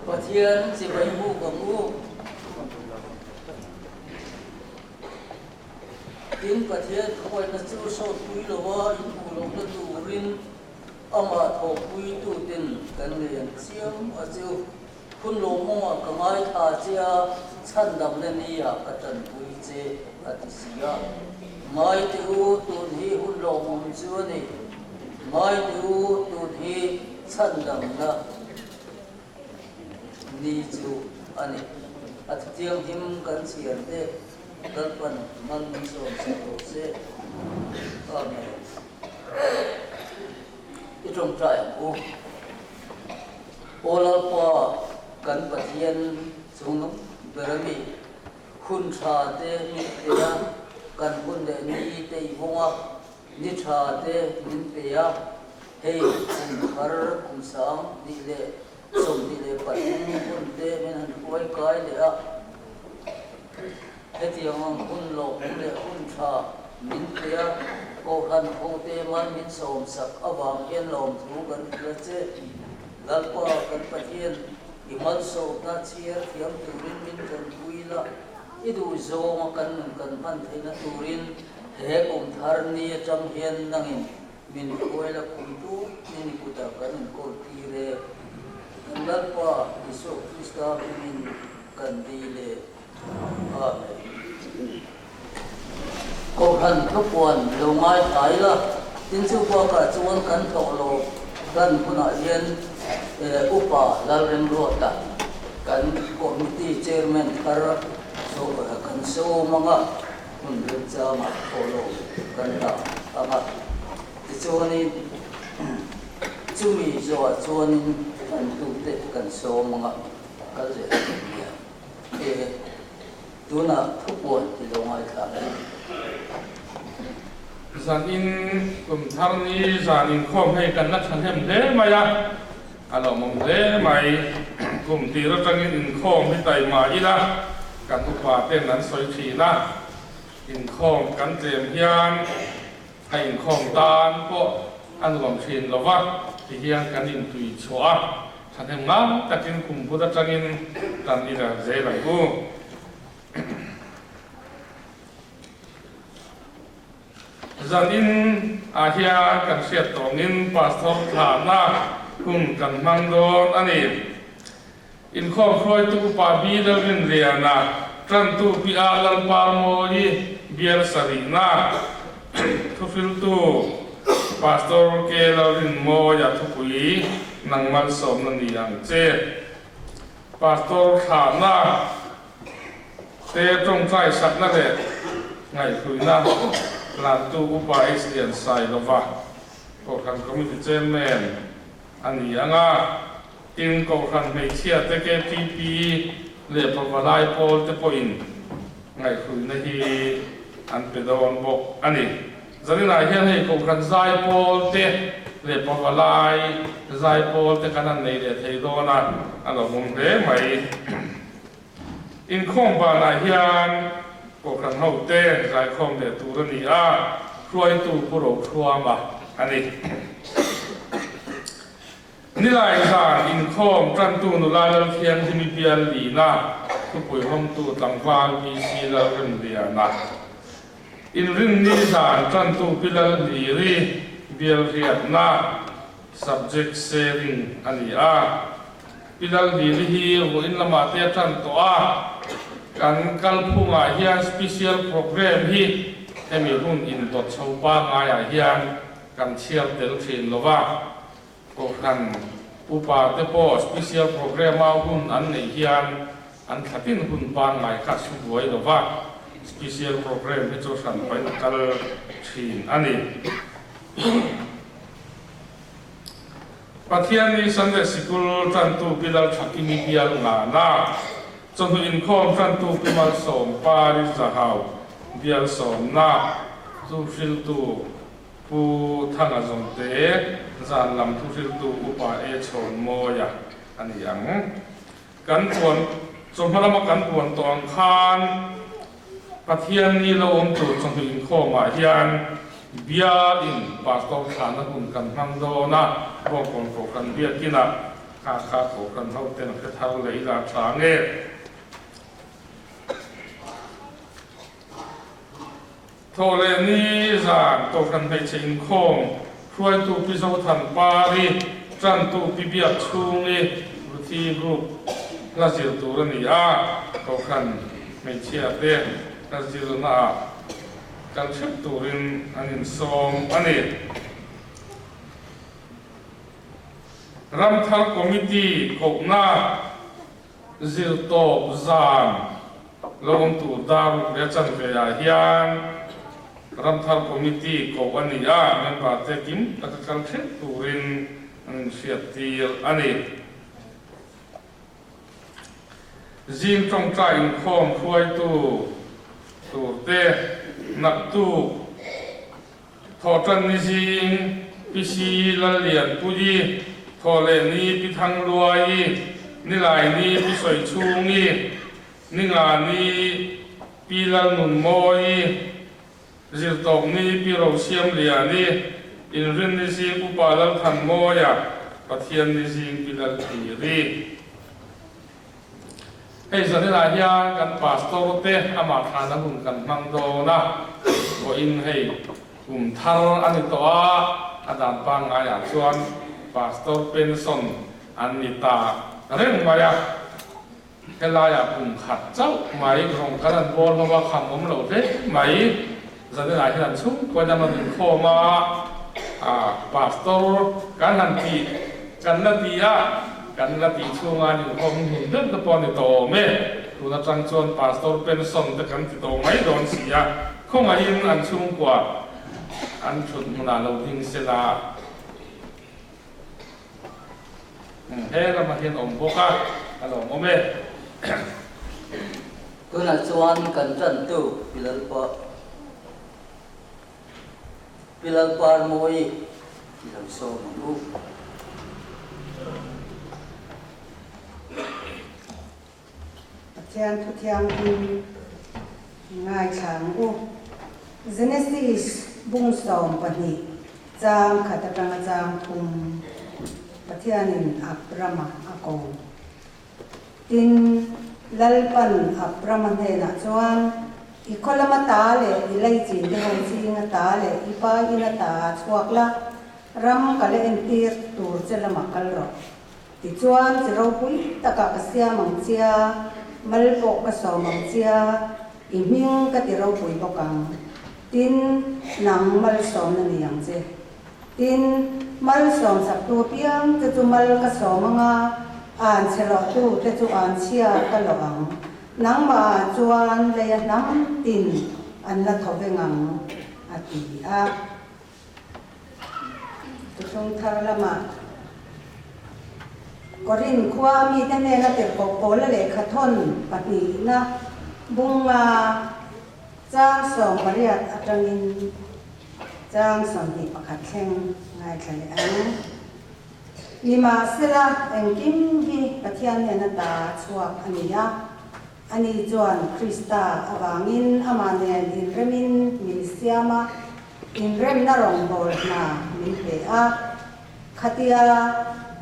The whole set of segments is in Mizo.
Pathian chibai buk ang u. Tin, Pathian khawngaihna chu sawtpui lova inhmuh lohna turin amah thawhpuituten kan nei ang chiam a chu. Hun lawmawngah ka ngaithla che a, chhandamna nia ka tanpui che, a ti si a. Ngai teh u, tun hi hun lawmawm chu a ni. Ngai teh u, tun hi chhandamna ni chu a ni. A thutianghlim kan chhiar te Lalpan man min sawm sak rawh se. Amen. I tawng. Ṭawngṭai ang u. Aw Lalpa, kan Pathian chungnung ber a mi, hun ṭha te min pe a, kan hun leh ni te i vawng a, ni ṭha te min pe a, hei kum thar kum 24 hun te min han hruai kai leh a, hetiang ang hun lawmawm leh hun tha min pe a, Kohhran hote mal min sawmsak avang hian lawmthu kan hrilh a che. Lalpa kan Pathian, i malsawmna chhiar thiam turin min tanpui la, i duh zawnga kan nun kan hman theihna turin he kum thar ni atang hian nangin Min hruai la kum tu ni ni kutah kan inkawl tir e. Kan Lalpa Isua Krista hmingin kan dil e. Amen. Kohhran thupuan lo ngaithla ila, tin chu bakah chuan kan thawh lo hlan hunah hian Upa Lalremruata kan Committee Chairman thar kan sawm anga, Hmun remchangah thawhlawm kan dah ang a, tichuanin chumi zawhah chuanin kan tute kan sawm ang a, kal leh ang a nia. E, tunah thupuan ti lo ngaithla ang u. Zanin kum thar ni zan inkhawm hei kan la thahnem hle mai a, a lawmawm hle mai. Kum tir atangin inkhawm hi taima ila kan upa ten an sawi thin a, inkhawm kan tlem hian a inkhawm tan pawh a nuam thin lo va, ti hian kan intui chhuah a, thahnem ngai takin kum but atangin kan ila zel ang u. Zanin ah hian kan hriat tawngin Pastor thlahna hun kan hmang dawn a ni. Inkhawm hruaitu Upa B Lalrinliana, Tantu Pi A Lalparmawi, Bial Sarihna, Thufiltu Pastor K Lalrinmawia thupui nang malsawmna ni ang che. Pastor thlahna te tawngtai sakna leh ngaihhluina hlantu Upa H Liansailova, Kohhran Committee Chairman a ni ang a. Tin, Kohhran hmeichhia te KTP leh pavalai pawl te pawhin ngaihhruina hi an pe dawn bawk a ni. Zaninah hian hei Kohhran zai pawl te leh pavalai zai pawl te kan han nei leh thei dawn a, a lawmawm hle mai. Inkhawm banah hian Kohhran ho te zaikhawm leh tur a ni a, hruaitu Pu Rothruama a ni. Nilai zan inkhawm tantu nula Lalthianghimi bial lina thupui hawngtu tlangval VC Lalremliana, Inrinni zan tantu Pi Lalhliri bial riatna subject sharing a ni a. Pi Lalhliri hi vawiin lamah te a tan tawh a, kan kalphungah hian special programme hi hemi hun indawt chho pangaiah hian kan chhiar tel thin lo va. Kohhran upa te pawh special programme a hun an neih hian an thlatin hun pangngai kha su buai lo va, special programme hi chu hran pain a kal thin a ni. Pathianni Sunday Sikul tantu Pi Lalthakimi bial ngana, chawhnu inkhawm tantu Pi Malsawm Pari Zahau bial sawmna chu hriltu Pu Thanga Zawngte, zan lam thuhriltu Upa E Chhawnmawia a ni ang. Kan puan, chawhma lama kan puan tawh ang khan Pathian ni lo awm tur chawhnu inkhawmah hian Bialin Pastor thlahna hun kan hmang dawn a, Bawngkawn Kohhran Biakinah kha kha Kohhran hoten hre thar leh ila tha nge. Thaw leh ni zan Kohhran hmeichhe inkhawm hruaitu Pi Zothan Pari, Tantu Pi Biak Chhungi Ruthi Group hla zir tur a ni a, Kohhran hmeichhia te hla zirnaah kal theuh turin an insawm a ni. Ramthar Committee kohna Zirtawp zan lo awm tur dar ruk leh a chanve ah hian. Ramthar Committee koh a ni a, member te kim taka kal theuh turin an inhriattir a ni. Zing tawngtai inkhawm hruaitu turte naktuk Thawhtan ni zing Pi Si Lallianpuii, Thawhleh ni Pi Thangluaii, Nilai ni Pi Sawichhungi, Ninga ni Pi Lalnunmawii, Zirtawp ni Pi Rosiamliani, Inrin ni zing Upa Lalthanmawia, Pathian ni zing Pi Lalhliri. Hei zaninah hian kan Pastor te amah thlana hun kan hmang dawn a, vawiin hei kum thar a ni tawh a, a dan pangngaiah chuan Pastor pension an ni ta reng mai a, helaiah kum khat chauh mai rawng kan an bawl ho a, kham awm lo hle mai, zaninah hian an chhungkaw in an rawn inkhawm a, Pastor kan han tih kan la ti a, kan la tih chhunga an inkhawm hun ber te pawh a ni tawh awm e. Tun atang chuan Pastor pension te kan ti tawh mai dawn si a, khawngaihin an chhungkua an thut hmunah lo ding se la. He ramah hian awm bawk a, a lawmawm e. Tunah chuan kan tantu Pi Lalpa. Pi Lalparmawii i lo sawm ang u. Pathian thu thianghlim ngaithla ang u. Genesis bung 12 chang khat atanga chang thum Pathianin Abrama a ko. Tin, Lalpan Abrama hnenah chuan, I khaw lama ta leh i leichin te ho zinga ta leh i pa ina ta ah chhuak la, ram ka la entir tur che lamah kal rawh. Tichuan, chi ropui takah ka siam ang chia, mal pawh ka sawm ang chia, i hming ka ti ropui bawk ang. Tin, nang malsawmna ni ang che. Tin, malsawm saktu apiang te chu mal ka sawm ang a, an chhe rawhtu te chu an chhia ka lawh ang. Nangmah ah chuan lei a hnam tin an la tho veng ang, a ti a. Thuthlung thar lamah Korin khua mite hnena tirhkoh Paula lehkha thawn pahnihna bunga chang 18 atangin Chang 21 thleng ngaithla leh ang. Nimahsela, engkim hi Pathian hnena ta chhuak a ni a, ani chuan Krista avangin amah nen inremin min siam a, inremna rawngbâwl hna min pe a. Khatia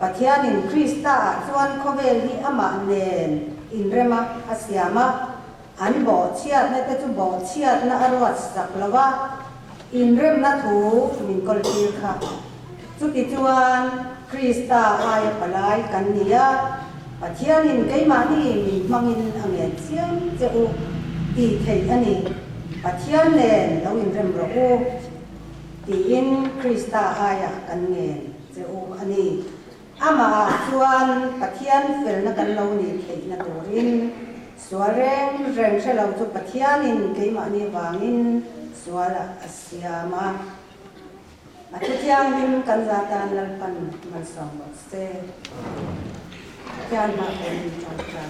Pathianin Krista-ah chuan khawvel hi amah nen inrema a siam a, An bawhchhiatna te chu bawhchhiatna a ruat sak lo a, inremna thu min kawltir kha. Chuti chuan Krista aia palai kan ni a, Pathianin keimahni min hmangin a ngen chiam che u tih theih a ni. Pathian nen lo inrem rawh u tiin Krista aia kan ngen che u a ni. Amah chuan Pathian felna kan lo nih theihna turin sual reng reng hre lo chu Pathianin keimahni vangin sualah a siam a. A thu thianghlim kan za tan Lalpan malsawm rawh se. Pathian hmah pawh min tawngtai.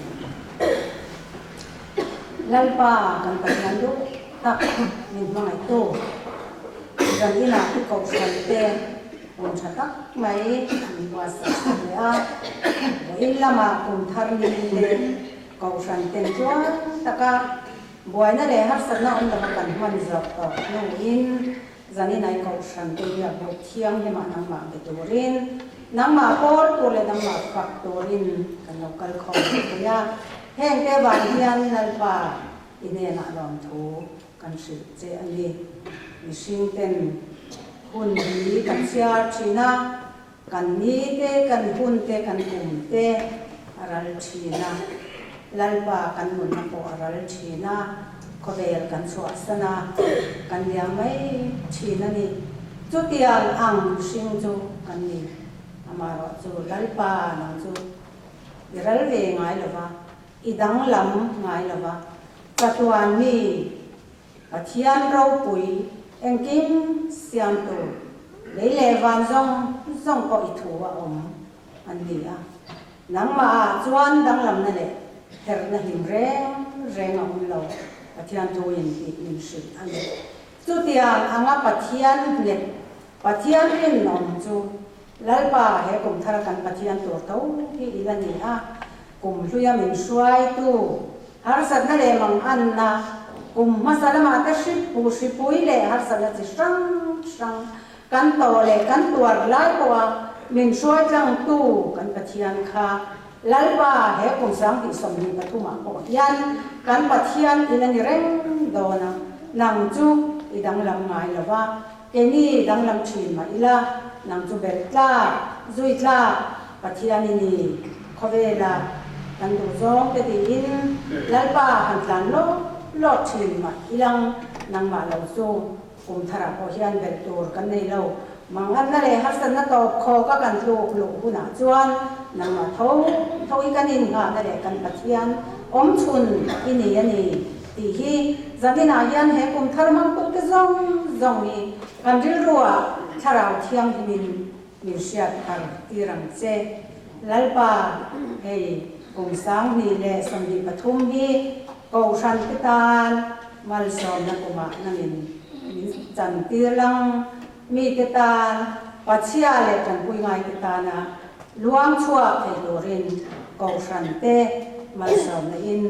Lalpa kan Pathian duh tak min hmangaihtu zan inah i kohhran te Kum tha tak mai an buatsaih sak leh a, vawiin lamah kum thar ni te kohhran ten chuan taka buaina leh harsatna awm lova kan hman zawh tawh hnuin zaninai kohhran te biak buk thianghlimah nangmah be turin, nangmah pawl tur leh nangmah fak turin kan lo kal khawm leh thei a, heng te vang hian Lalpa i hnenah lawmthu kan hrilh che a ni. Mihring ten hun hi kan chhiar thin a, kan ni te, kan hun te, kan kum te a ral thin a, Lalpa kan nunna pawh a ral thin a, khawvel kan chhuahsan a, kan liam mai thin a ni. Chutiang ang mihring chu kan ni. Amaherawh chu Lalpa nang chu i ral ve ngai lova, i danglam ngai lova, Chatuan mi Pathian ropui Engkim siamtu lei leh van zawng zawng pawh i thu a awm an ni a. Nangmah ah chuan danglamna leh herhna hlim reng reng a awm lo, Pathian thuin tih min hrilh a ni. Chutiang anga Pathian nghet, Pathian rinawm chu Lalpa he kum thara kan Pathian tur tho hi i la ni a, kum hluia min hruaitu harsatna leh manganna, kum hmasa lamah te hripu hripui leh harsatna chi hrang hrang kan tawh leh kan tuar lai pawha min hruai tlangtu kan Pathian kha Lalpa he kum 2023 ah pawh hian kan Pathian i la ni reng dawn a, nang chu i danglam ngai lo va. Keini danglam thin mah ila, nang chu belh tlak, zui tlak, Pathian i ni, khawvela kan duh zawng te tiin Lalpa han tlan lawt lawt thin mah ilang, nangmah lo chu kum tharah pawh hian belh tur kan nei lo. Manganna leh harsatna tawp khawka kan tluk luh hunah chuan nangmah tho tho i kan inngahna leh kan Pathian awmchhun i ni a ni. Tih hi zaninah hian he kum thar hmangtute zawng zawng hi kan rilruah Thlarau Thianghlimin min hriat thar tir ang che. Lalpa, hei kum 2023 hi Kohhran te tan malsawmna kumah nangin min chan tir lang, mite tan Pachhia leh tanpui ngaite tana luang chhuak thei turin Kohhran te malsawmna in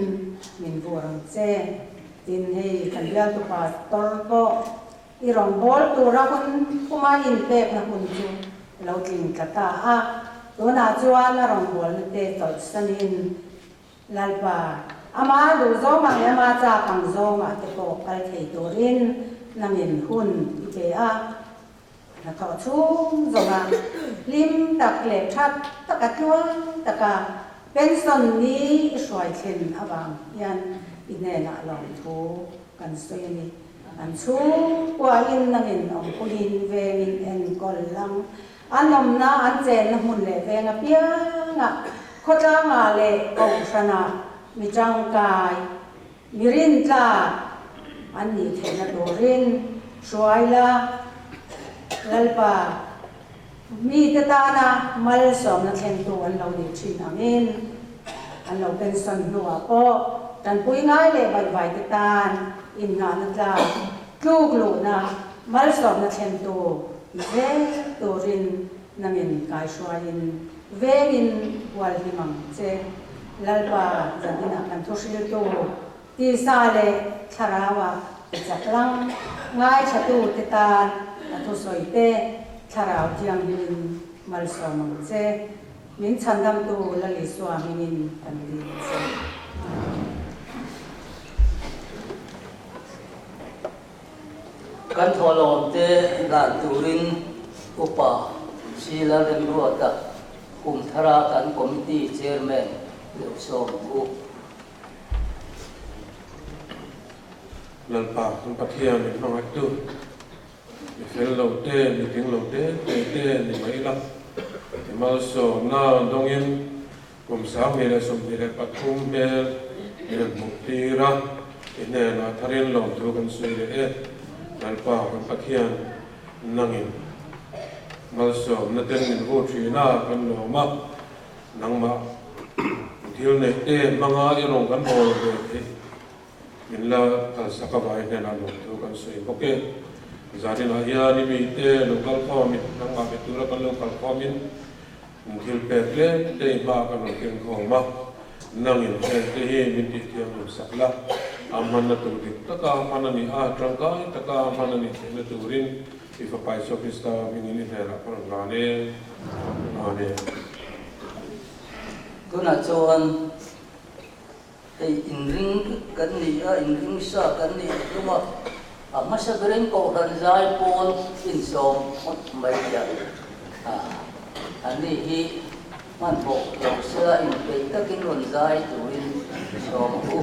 min vur ang che. Tin, hei kan bialtu pastor pawh i rawngbâwl tura hun puma inpekna hun chu lo tling tla ta a, tunah chuan a rawngbâwlna te chawlhsanin Lalpa, ama duh zawng ang leh ama chak ang zawngah te pawh kal thei turin nangin hun i pe a. Hnathawh chhung zawnga hlim tak leh that taka tluang taka pension ni i hruai thlen avang hian i hnenah lawmthu kan sawi a ni. An chhungkuain nangin awmpuiin vengin enkawl ang. An awmna, an chenna hmun leh veng apiangah khawtlangah leh kohhranah mi tangkai, Mi rintlak an nih theihna turin hruai la, Lalpa, mite tana malsawmna thlengtu an lo nih thin angin an lo pension hnuah pawh tanpui ngai leh baihvaite tan innghahna tlak tluk luhna malsawmna thlengtu ni zel turin nangin kaihruaiin Vengin hual hlim ang che. Lalpa zaninah kan thu hriltu tisa leh thlarau ah i chak lang. Ngaithla tu te tan a thusawi te thlarau thianghlimin malsawm ang che. Min chhandamtu Lal Isua hmingin kan dil che. Kan thawhlawm te dan turin Upa Sheila Remruata kum thara kan Committee Chairman lo sawm u. Lalpa kan Pathian min hmangaihtu, mi fel lo te, mi tling lo te te te ni mai ila, i malsawmna dawngin Kum 2023 hmel min rawn hmuh tir a, i hnenah tharin lawmthu kan sawi leh e. Lalpa kan Pathian nangin malsawmna ten min vur thin a, kan lawm a, nangmah thil neih te hmanga i rawn kan bawl ve theih min la kalsak avangin hnenah lawmthu kan sawi bawk e. Zaninah hian i mite lo kal khawmin nangmah be tura kan lo kal khawmin In thil pek tlem te i hma kan rawn keng khawm a, nangin heng te hi min tih thiam lo sak la, a hmanna tur dik taka hman a nih a, tangkai taka hman a nih theihna turin i Fapa Isua Krista hmingin i hnenah ka rawn hlan e. Amen. Tunah chuan hei inring kan ni a, inring sa kan nih a tum a, a hmasa berin Kohhran zai pawl insawm ngawt mai hian an ni hi hmanhmawh lo sela inpeih takin rawn zai turin sawm a u.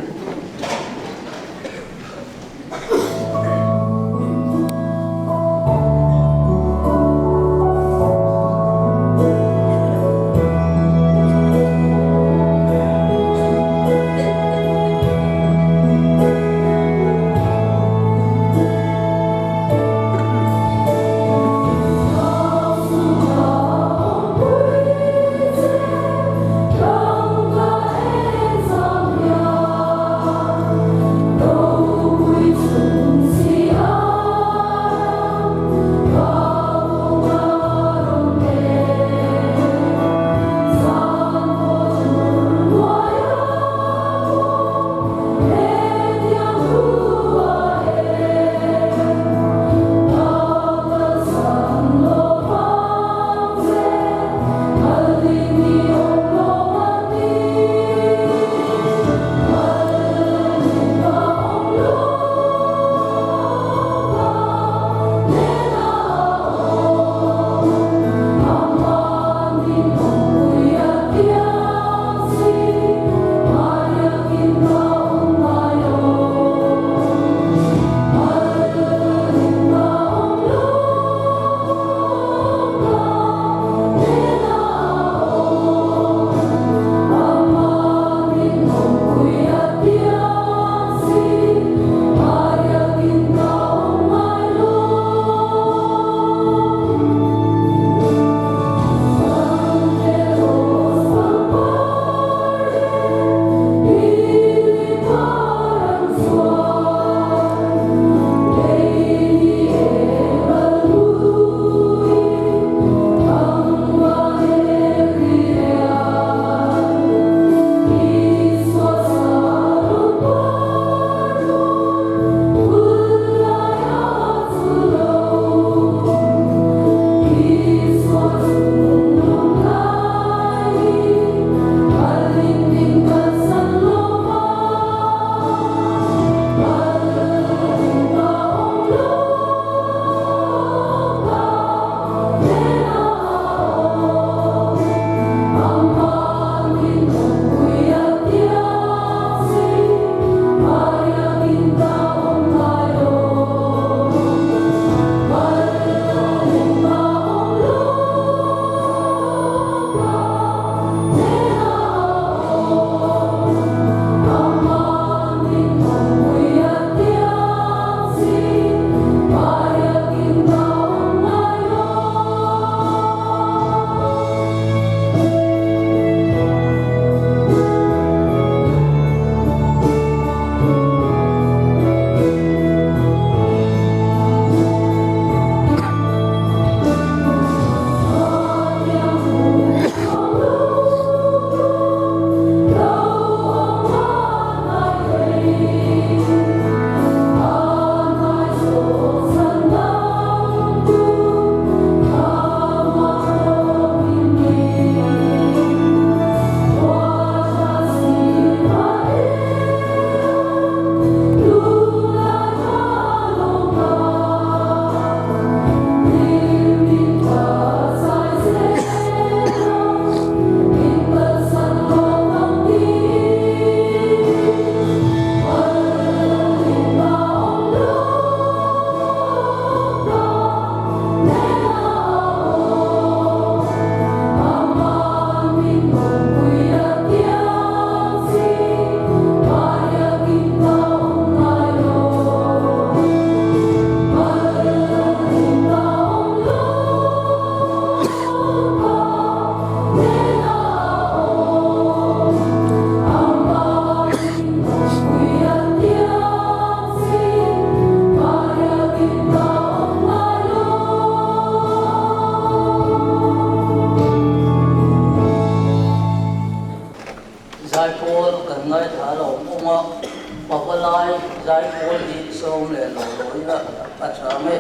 leh law law ila a tha ang e,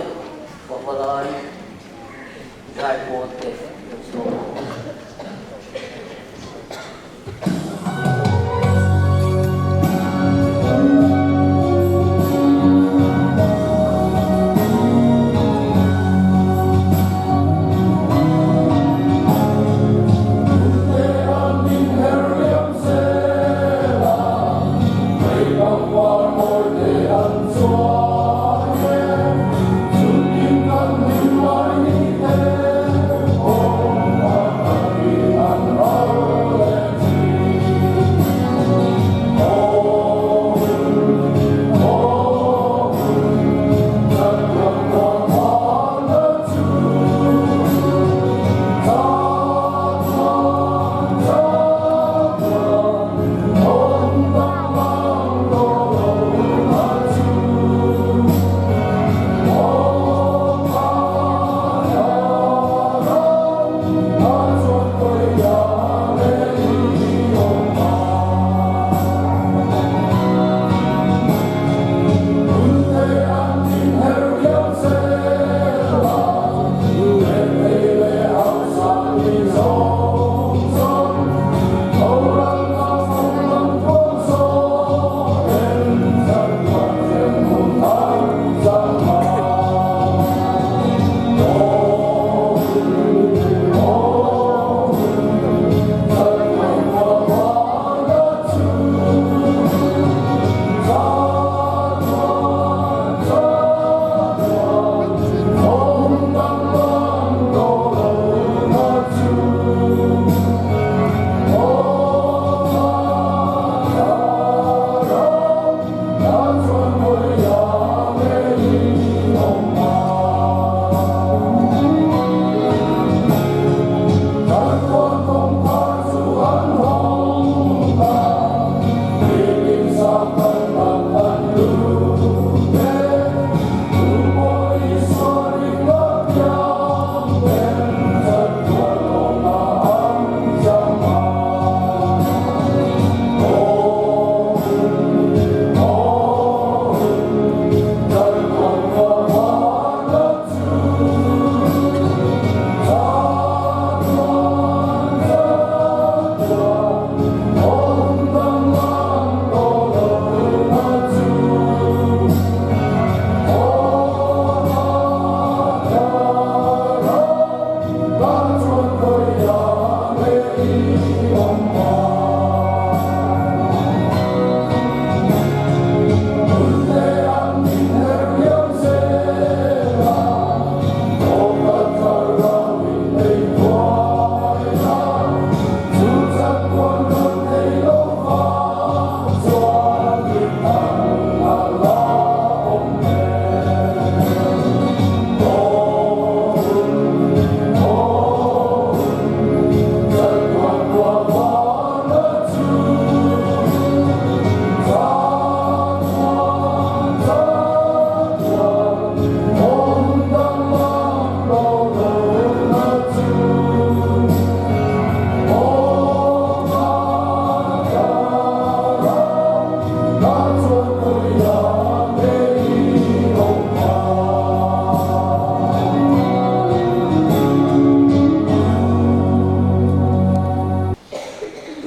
Pavalai zaipawl te lo sawm ang u.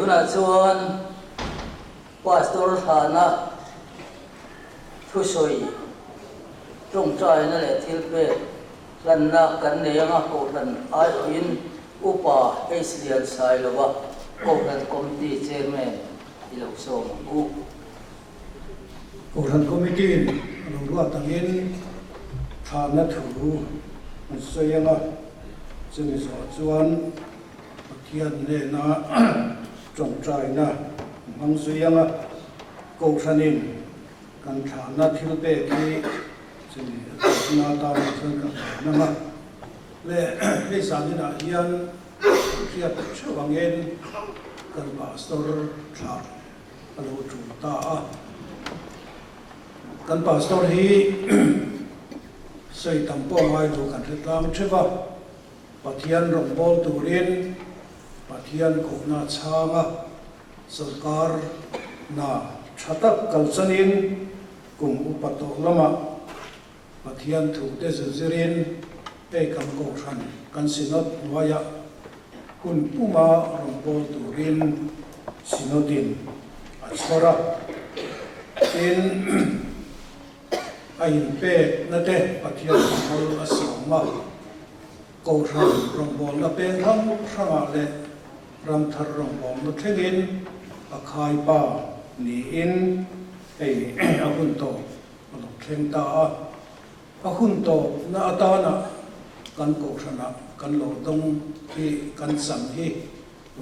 Tunah chuan Pastor Hlana thusawi tawngtaina leh thilpek hlanna kan nei anga Kohhran aiawhin Upa H Liansailova Kohhran Committee Chairman i lo sawm ang u. Kohhran Committee-in a lo ruat angin thlahna thu an sawi ang a, chumi zawh chuan Pathian hnena tawngtaina an hmang zui ang a, Kohhranin kan thlahna thil pek hi chumi a tawpna atan chuan kan hlan ang a. Le hei zaninah hian hriat theuh angin kan Pastor thlah a lo tul ta a. Kan pastor hi sawi tam pawh ngai lo kan hre tlang theuh a, Pathian rawngbâwl turin Pathian kohna chhanga sawrkar hna tha tak kalchanin kum upa tawh lamah. Pathian thu te zirzirin hei kan Kohhran kan Synod hnuaiah hun puma rawn pawl turin Synod-in a chhawr a. Tin, a inpekna te Pathian rawnbawl a sawm a, Kohhran rawngbawlna peng hrang hrangah leh ramthar rawngbawlna thlengin a khaipa niin hei a hun tawp a lo thleng ta a. A hun tawpna atana kan Kohhranah kan lo dawng hi kan chang hi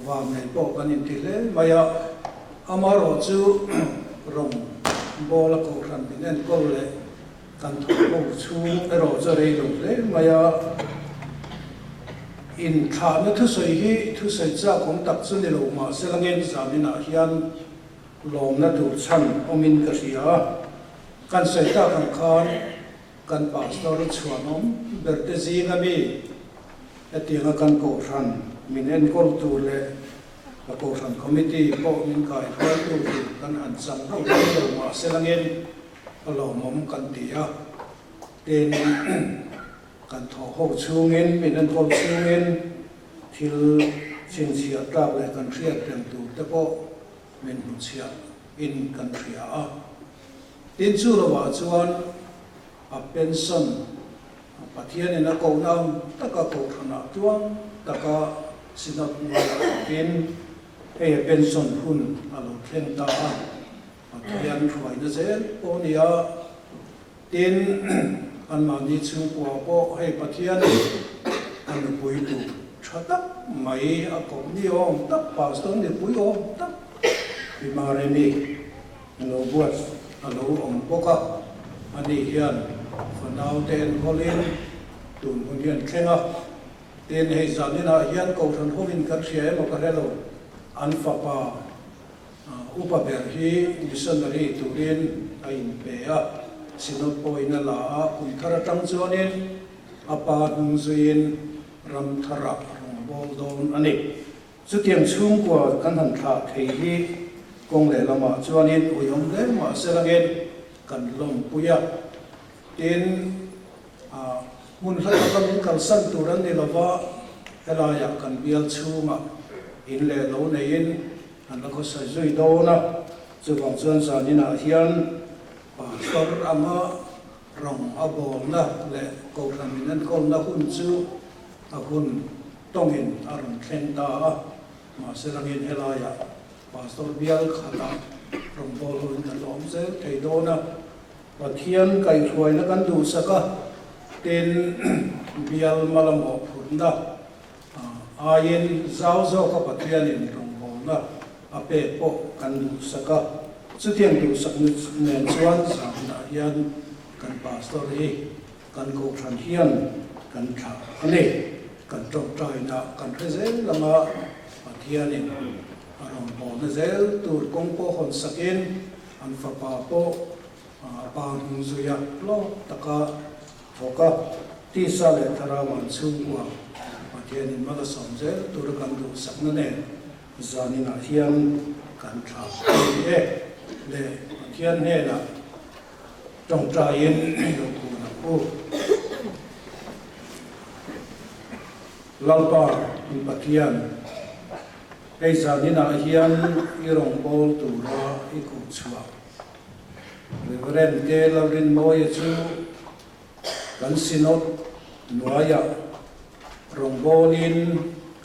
vang nei pawh kan inti hle mai a. Amaherawhchu rawng bawla Kohhran min enkawl leh kan thawk ho chhung erawh chu a rei lo hle mai a. Inthlahna thusawi hi thusawi chak awm tak chu ni lo mahse langin zaninah hian Lawmna tur chhan awmin ka hria a, kan sawi tak ang khan kan Pastor chhuanawm berte zinga mi hetianga kan Kohhran min enkawl tur leh ka Kohhran Committee pawh min kaihruaitu tur kan han chang hlauh dawn lo mahse langin a lawmawm kan ti a, tin kan thawhho chhungin min enkawl chhungin thil chhinchhiah tlak leh kan hriat reng tur te pawh min hmuchhiah in kan hria a. Tin chu lovah chuan a pension Pathianin a kohna ang taka kohhranah tluang taka Synod hnuaiah awkin hei a pension hun a lo thleng ta a, Pathian hruaina zel pawh a ni a. Tin, anmahni chhungkua pawh hei Pathianin a nupui tur tha tak mai a kawp ni awm tak, Pastor nupui awm tak Pi Maremi a lo buat a lo awm bawk a, ani hian fanaute enkawlin tun hun hian thleng a. Tin, hei zaninah hian Kohhran hovin kan hria emaw ka hre lo, an fapa Upa ber hi missionary turin a inpe a, Synod pawhin a la a, kum thar atang chuanin a pa hnung zuiin ram tharah rawn bawl dawn a ni. Chutiang chhungkua kan han thlah thei hi kawng lehlamah chuanin uiawm hle mah se langin kan lawmpui a, tin hmun hla taka min kalsan tur an ni lova, helaiah kan bial chhungah in leh lo neiin An la khawsa zui dawn a, chuvang chuan zaninah hian Pastor anga rawng a bawlna leh Kohhran min enkawlna hun chu a hun tawngin a rawn thleng ta a, mahse langin helaiah Pastor bial khatah rawn bawl hoin kan la awm zel thei dawn a, Pathian kaihhruaina kan duhsak a, tin bial malamawh phurhna Aiin zau zawka Pathianin rawngbawlna a pek pawh kan duhsak a, chutiang duhsak nen chuan zanah hian kan Pastor hi kan Kohhran hian kan thlah a ni. Kan tawngtaina kan hre zel anga Pathianin a rawngbawlna zel tur kawng pawh hawn sakin an fapa pawh a pa hnung zuia hlawk taka thawk a, tisa leh thlarau an chhungkua Pathianin mal a sawm zel tura kan duhsakna nen zaninah hian kan thlah a ni e. Le Pathian hnenah tawngtaiin lo kun ang u. Lalpa in Pathian, hei zaninah hian i rawngbâwl tura i kuhchhuah Reverend K. Lalrinmawia chu kan Synod hnuaiah rawngbawlin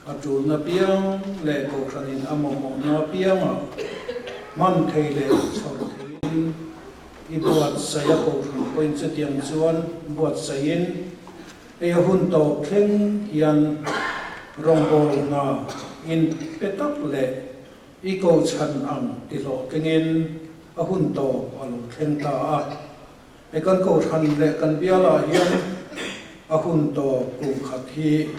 a tulna piang leh Kohhranin a mamawhna piangah hman thei leh chhawr theiin i buatsaih a, Kohhran pawhin chutiang chuan buatsaihin hei a hun tawp thleng hian rawngbawl hna in pe tak leh I ko chhan ang ti hlawhtlingin a hun tawp a lo thleng ta a. Hei kan kohhran leh kan bialah hian a hun tawp kum khat hi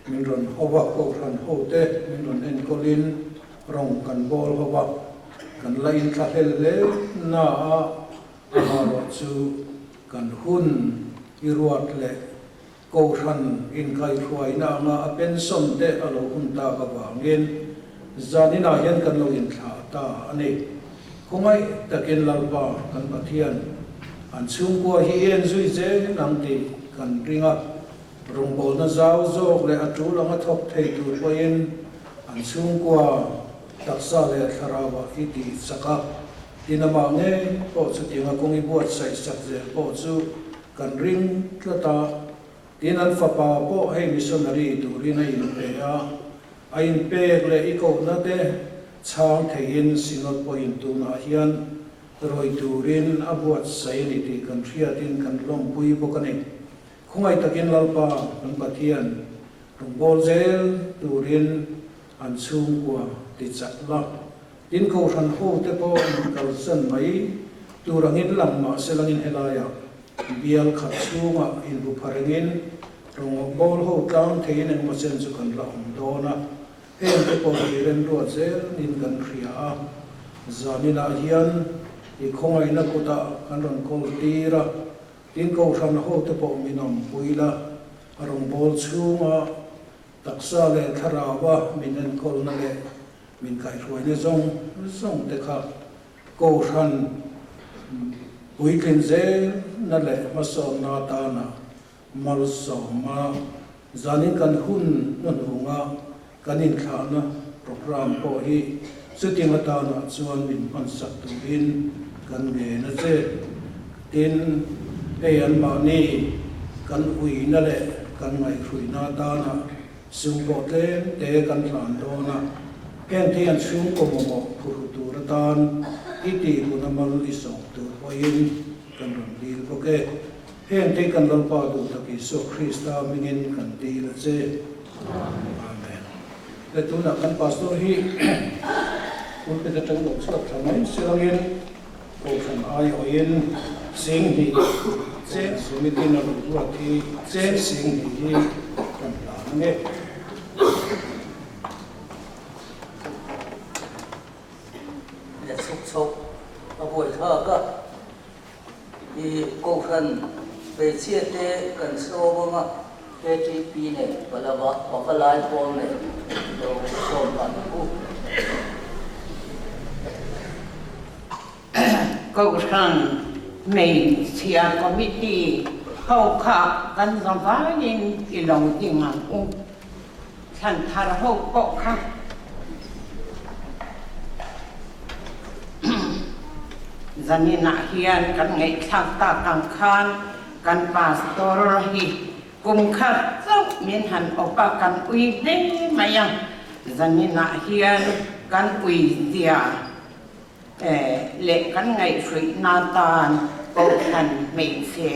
min rawn ho a, kohhran hote min rawn enkawlin rawng kan bawl ho a, kan la inthlahlel hle na a, amaherawh chu kan hun i ruat leh Kohhran inkaihhruaina anga a pension te a lo hun tak avangin zaninah hian kan lo inthlah ta a ni. Khawngaih takin Lalpa kan Pathian An chhungkua hi i en zui zel ang tih kan ring a, rawngbawlna zau zawk leh a tul anga thawk thei tur pawhin an chhungkua taksa leh thlarauah i tih chak a, tin amah ngei pawh chutianga kawng i buatsaih sak zel pawh chu kan ring tlat a, tin an fapa pawh hei missionary turin a inpe a, a inpek leh i kohna te chhang theiin Synod pawhin tunah hian Rawi turin a buatsaih a ni tih kan hriatin kan lawmpui bawk a ni. Khawngaih takin Lalpa kan Pathian rawngbâwl zel turin an chhungkua ti chak la. Tin, Kohhran hote pawh min kalsan mai tur angin lang mah se langin helaiah bial khat chhungah inbu pha rengin rawngbâwl ho tlang theiin engemaw chen chu kan la awm dawn a. Heng te pawh hi remruat zelin kan hria a, zaninah hian i khawngaihna kutah kan rawn kawl tir a, tin Kohhran hote pawh min awmpui la, a rawngbâwl chhunga taksa leh thlaraua min enkawlna leh min kaihhruaina zawng zawng te kha Kohhran puitlin zelna leh hmasawnna atana Malsawma, Zanin kan hun hnuhnunga kan inthlahna programme pawh hi chuting atanah chuan min hmansak turin kan ngen a che. Tin, hei anmahni kan uina leh kan ngaihhruihna atana sum pawh tlem te kan hlan dawn a, heng te hian chhungkaw mamawh phuhru tur atan i tih huna mal i sawm tur pawhin kan rawn dil bawk e. Heng te kan Lalpa duh tak Isua Krista hmingin kan dil a che. Amen. Le tunah kan pastor hi pulpit atang lo chhuak tha mai silangin Kohhran aiawhin Singhnih Cheng Sumitin a rawn ruat hi Cheng Singhnih hi kan hlan ange. Le chhuk chhoh a buaithlak a. I Kohhran hmeichhia te kan sawm anga KTP nen Palava Pavalai pawl nen lo sawm dan ang u. Kohhran hmeichhia committee ho kha kan zavaiin i lo ding ang u. Thlan thar ho pawh kha zaninah hian kan ngaihthlak tak ang khan kan pastor hi kum khat chauh min han awp a, kan ui hle mai a, zaninah hian kan ui zia leh kan ngaihhruihna tan Kohhran hmeichhe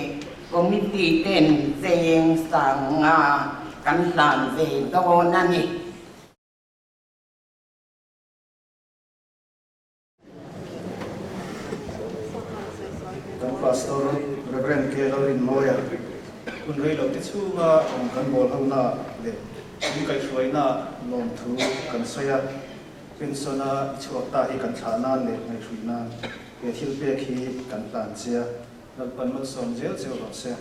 committee ten cheng sanga kan hlan ve dawn a ni. Kan Pastor Rev. K. Lalrinmawia hun rei lo te chhunga awm kan bawl hona leh min kaihhruaina lawmthu kan sawi a. Pension-a i chhuak ta hi kan thlah nan leh ngaihhruih nan he thil pek hi kan hlan che a, Lalpan malsawm zel cheu rawh se.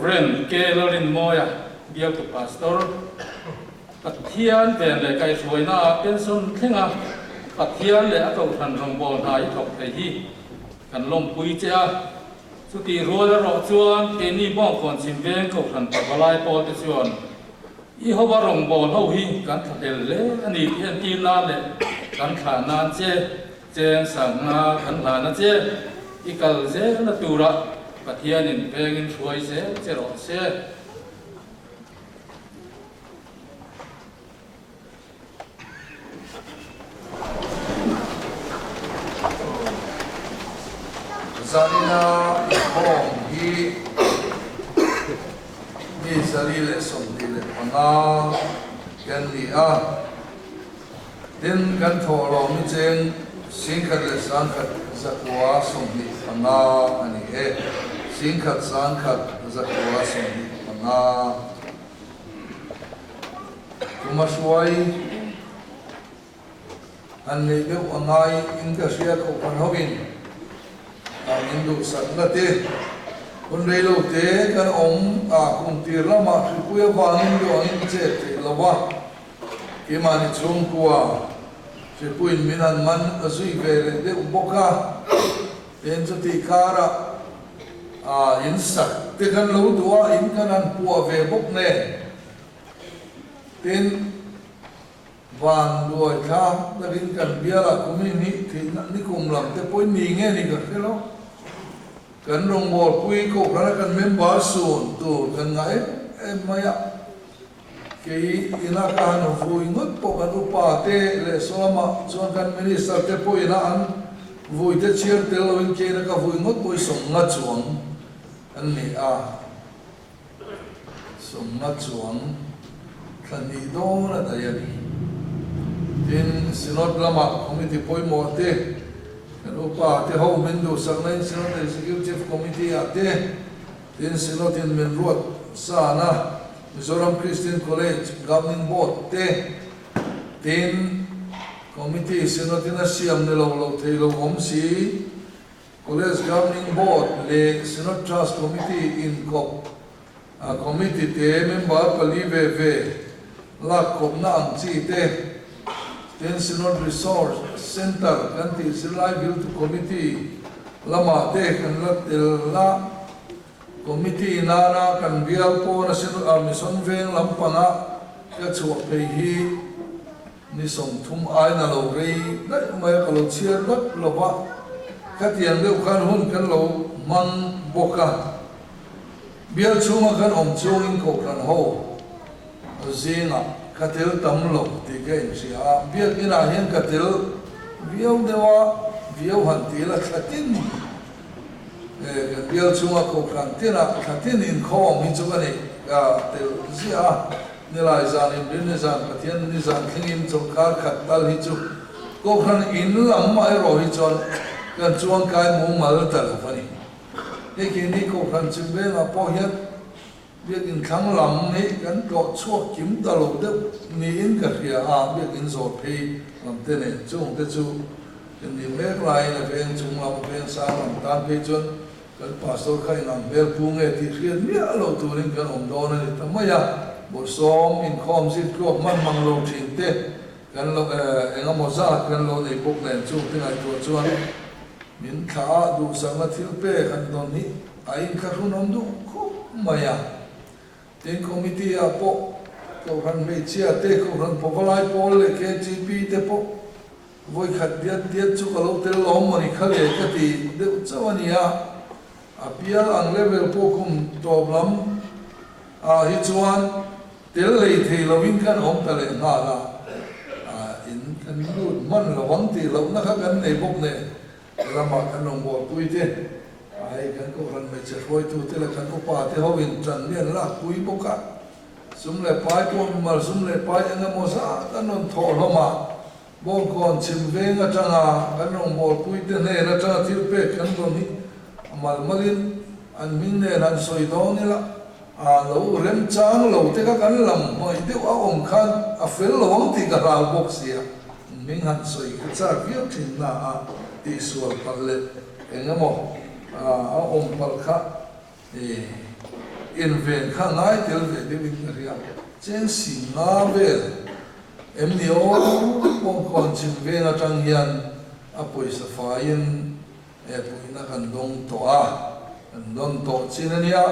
Rev. K. Lalrinmawia, Bialtu Pastor, Pathian ven leh kaihhruainaah pension thlenga Pathian leh a Kohhran rawngbâwl hna i thawk thei hi kan lawmpui che a. Chutih rual erawh chuan keini Bawngkawn Chhimveng Kohhran Pavalai pawlte chuan i hova rawngbâwl ho hi kan thlahlel hle a ni tih entir nan leh kan thlah nan che Cheng sangna kan hlan a che, i kal zelna tura Pathianin vengin hruai zel che rawh se. Zanina inkhawm hi mi 125 kan ni a. Tin, kan thawhlawm hi cheng 11,125 a ni e. 11,125. Tuma hruai han neih deuh a ngai in ka hria kohhran hoin min duhsakna te. Hun rei lo te kan awm a, kum tir lamah hripui avangin duh angin chet theih lo va, keimahni chhungkua hripuiin min han man zui ve leh deuh bawk a, tin chutih karah in sak te kan lo duh a, in kan han puah ve bawk nen. Tin, Van duai thla takin kan bialah kum hi hnih thihna ni kum lam te pawhin ni nge ni ka hre lo. Kan rawngbawlpui kohhrana kan member sun tur kan ngah em em mai a. Kei ina ka han vui ngawt pawh kan upa te leh sawlamah chuan kan minister te pawh ina an vui te chhiar tel loin kei ina ka vui ngawt pawh hi sawmnga chuang an ni a. Sawmnga chuang thla hnih dawn a daih a ni. Tin, Synod lamah committee pawimawh te, kan upa te ho min duhsakna in Synod Executive Committee ah te, tin Synod in min ruat sana Mizoram Christian College Governing Board te, tin Committee Synod in a siam ni lo lo thei lo awm si. College Governing Board leh Synod Trust Committee inkawp a committee te member pali ve ve lak kawpna ang chi te, tin Synod Resource Centre kan tih zirlai biltu committee lamah te kan la tel a, committee nana kan bial pawna Synod ah Mission Veng lampanga ka chhuah phei hi Ni 30 aina lo rei daih mai a, ka lo chhiar vek lo va, khatiang deuh khan hun kan lo hmang bawk a. Bial chhunga kan awm chungin kohhran ho zingah ka tel tam lo tih ka inhria a, biakinah hian ka tel viau deuh a, viau han ti ila thla tin kan bial chhunga kohhran tinah thla tin inkhawm hi chu ka nei ka tel ziah a. Nilai zan in rinni zan Pathian ni zan thlengin chawlhkar khat tal hi chu Kohhran in lam erawh hi chuan kan chuang kai mumal ta lo a ni. Hei keini Kohhran chim vengah pawh hian biakin thlang lam hi kan tlawh chhuak kim ta lo deuh niin ka hria a, biakin zawr phei lam te nen chung te chu kan ni mek laiin a veng chung lam a veng sang lam tan phei chuan Kan pastor kha inang hmel pu nge tih hriat miah lo turin kan awm dawn a ni ta mai a, bawrhsawm inkhawm zir tluak hman mang lo thin te kan lo eng emaw zat kan lo nei bawk nen chung te ngaihtuah chuan min thlah a duhsakna thil pek han dawn hi a inthlahrunawm duh khawp mai a. Tin, committee ah pawh Kohhran hmeichhia te, Kohhran pawvalai pawl leh KGP te pawh Vawi khat diat diat chu ka lo tel lawm mawni kha le ka ti deuh chauh a nia. A pial ang level pawh kum tawp lam ah hi chuan tel lei thei lovin kan awm ta leh nghal a, in kan lut hman lo ang tih lohna kha kan nei bawk nen lamah kan rawngbawlpui te, hei kan kohhran hmeichhe hruaitu te leh kan upa te ho in tan mi an lakpui bawk a, sum leh pai pawh mimal sum leh pai eng emaw zat an rawn thawh hlawm a. Bawngkawn chhim veng atanga kan rawngbawlpuite hnen atanga thil pek kan rawn hi a mal malin an hming nen han sawi dawn ila, a lo remchang lo te kha kan lam hmawih deuh a awm khan a fel lo ang tih ka hlau bawk sia, hming han sawi kha chak viau thin na a tihsual palh leh eng emaw a awm palh kha inven kha ngai tel ve deuhin ka hria. Cheng sing nga vel em ni aw Bawngkawn chhim veng atang hian a pawisa faiin e puihna kan dawng tawh a, kan dawn tawh chin a nia.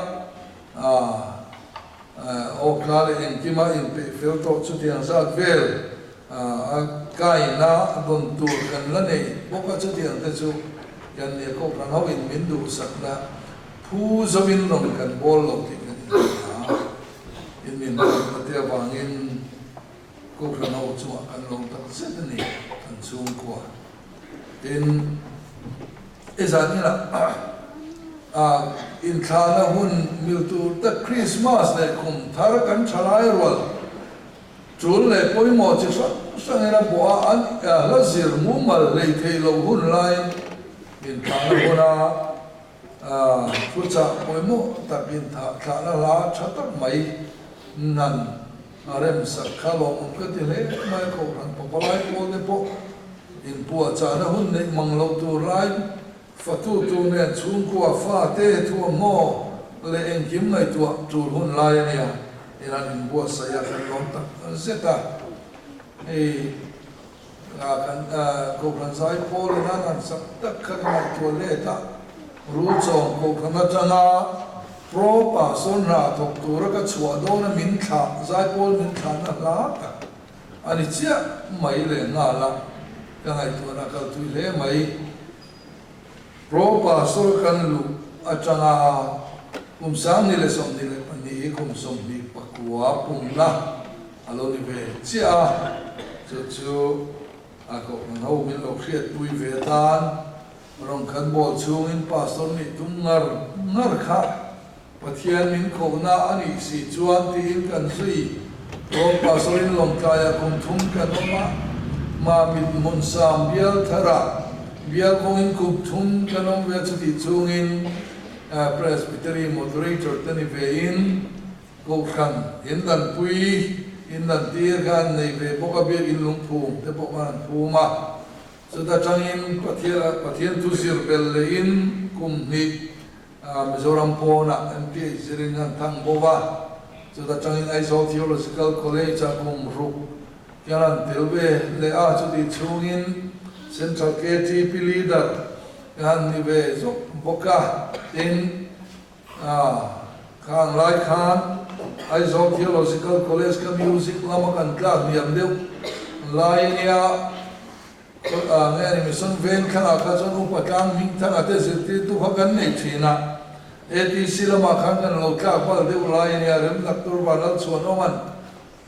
Aw kha leh engkima inpeih fel tawh chutiang zat vel a kaina dawn tur kan la nei bawk a, chutiang te chu kan nia Kohhran ho in min duhsakna phu zoin rawn kan bawl lo tih kan inhria a, in min hmanna te avangin Kohhran ho chungah kan lo tak zet a ni kan chhungkua. Tin, i zan inah a inthlahna hun mil tur tak Krismas leh kum thar kan tha lai rual Tul leh pawimawh chi hrang hrangin a bawh a, an hla zir mumal hlei theih loh hun laiin inthlahna huna thuchah pawimawh tak inthlahna hla tha tak mai nan a remsak kha lawmawm ka ti hle mai. Kohhran pavalai pawl te pawh inpuahchahna hun neih mang loh tur lai. Fatu tur nen chhungkua fate thuamhnaw leh engkim ngaihtuah tul hun lai a nia, in an inbuatsaih a kan lawm tak zet a. Hei kan Kohhran Zaipawl in an han sak tak kha ka ngaihtuah let a, Rulchawm Kohhran atanga Pro Pastor hna thawk tura ka chhuah dawna min thlah, Zaipawl min thlahna hla tak a ni chiah mai leh nghal a, ka ngaihtuahna a kal tui hle mai. Pro Pastor kan luh atanga kum 2022 hi kum 29 pumna a lo ni ve chiah a, chu chu a kohhran ho min lo hriatpui ve atan rawn kan bawl chhungin Pastor nih tum ngar ngar kha Pathian min kohna a nih si chuan tiin kan zui. Pro Pastor in Lawngtlaiah kum thum kan awm a, Mamit hmun sam bial tharah bial kawngin kum thum kan awm ve chutih chungin Presbytery Moderator te ni ve in Kohhran in danpui in dantir kha an nei ve bawk a, biakin lungphum te pawh khan an phum a. Chuta tangin Pathian thu zir bel lehin kum hnih Mizoram pawnah MPH zirin an thang bo va, chuta tangin Aizawl Theological College-ah kum ruk hian an tel ve leh a, chutih chhungin Central KTP Leader an ni ve zawk bawk a. Tin, khang lai khan Aizawl Theological College kha music lama kan tlak hniam deuh lai nia. Nge ni mission veng thlangah kha chuan upa tlang hming thanga te zirtirtu kha kan nei thin a, ATC lamah khan kan lo tlak bal deuh lai a nia, rem Doctor Vanlalchhuanawma'n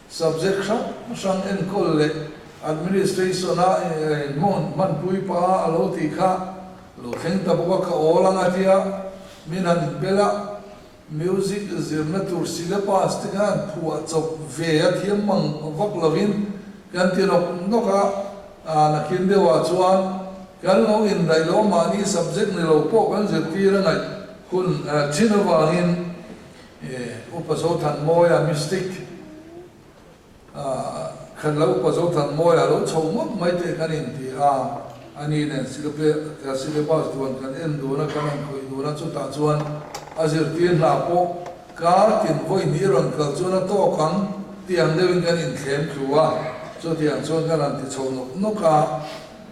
subject hrang hrang enkawl leh administration a hmanpui pa a lo tih kha lo thleng ta bawk a, ka awl ang a tia min han bel a, music zirna tur syllabus te khan phuah chawp ve a thiam mang vak lovin kan ti nawk nawk a, nakin deuhah chuan kan lo indaih lo mahni subject ni lo pawh kan zirtir a ngaih hun thin avangin Upa Zothanmawia mystic Khan lo upa Zothanmawia lo chho ngawt mai teh kan inti a, ani nen syllabus duan kan en dun a, kan han khawih dun a, chutah chuan a zirtir hna pawh kar tin vawi hnih rawn kal chuan a tawk ang tih ang deuhin kan inthlem thlu a, chutiang chuan kan han ti chho nawk nawk a,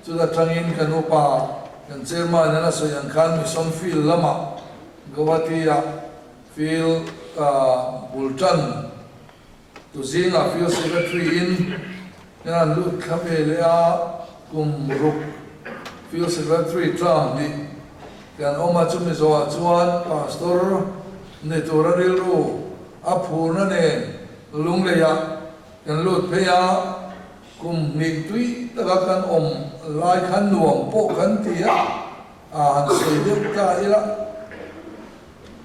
chuta tangin kan upa kan chairman in a sawi ang khan mission field lamah Guwahati-ah field bul tan Tu zingah Field Secretary in kan han lut thla ve leh a, kum ruk Field Secretary term nih kan awm a, chumi zawhah chuan Pastor ni tura rilru a phurna nen Lungleiah kan lut phei a, kum hnih tui taka kan awm lai khan nuam pawh kan ti a, a han sawi deuh ta ila.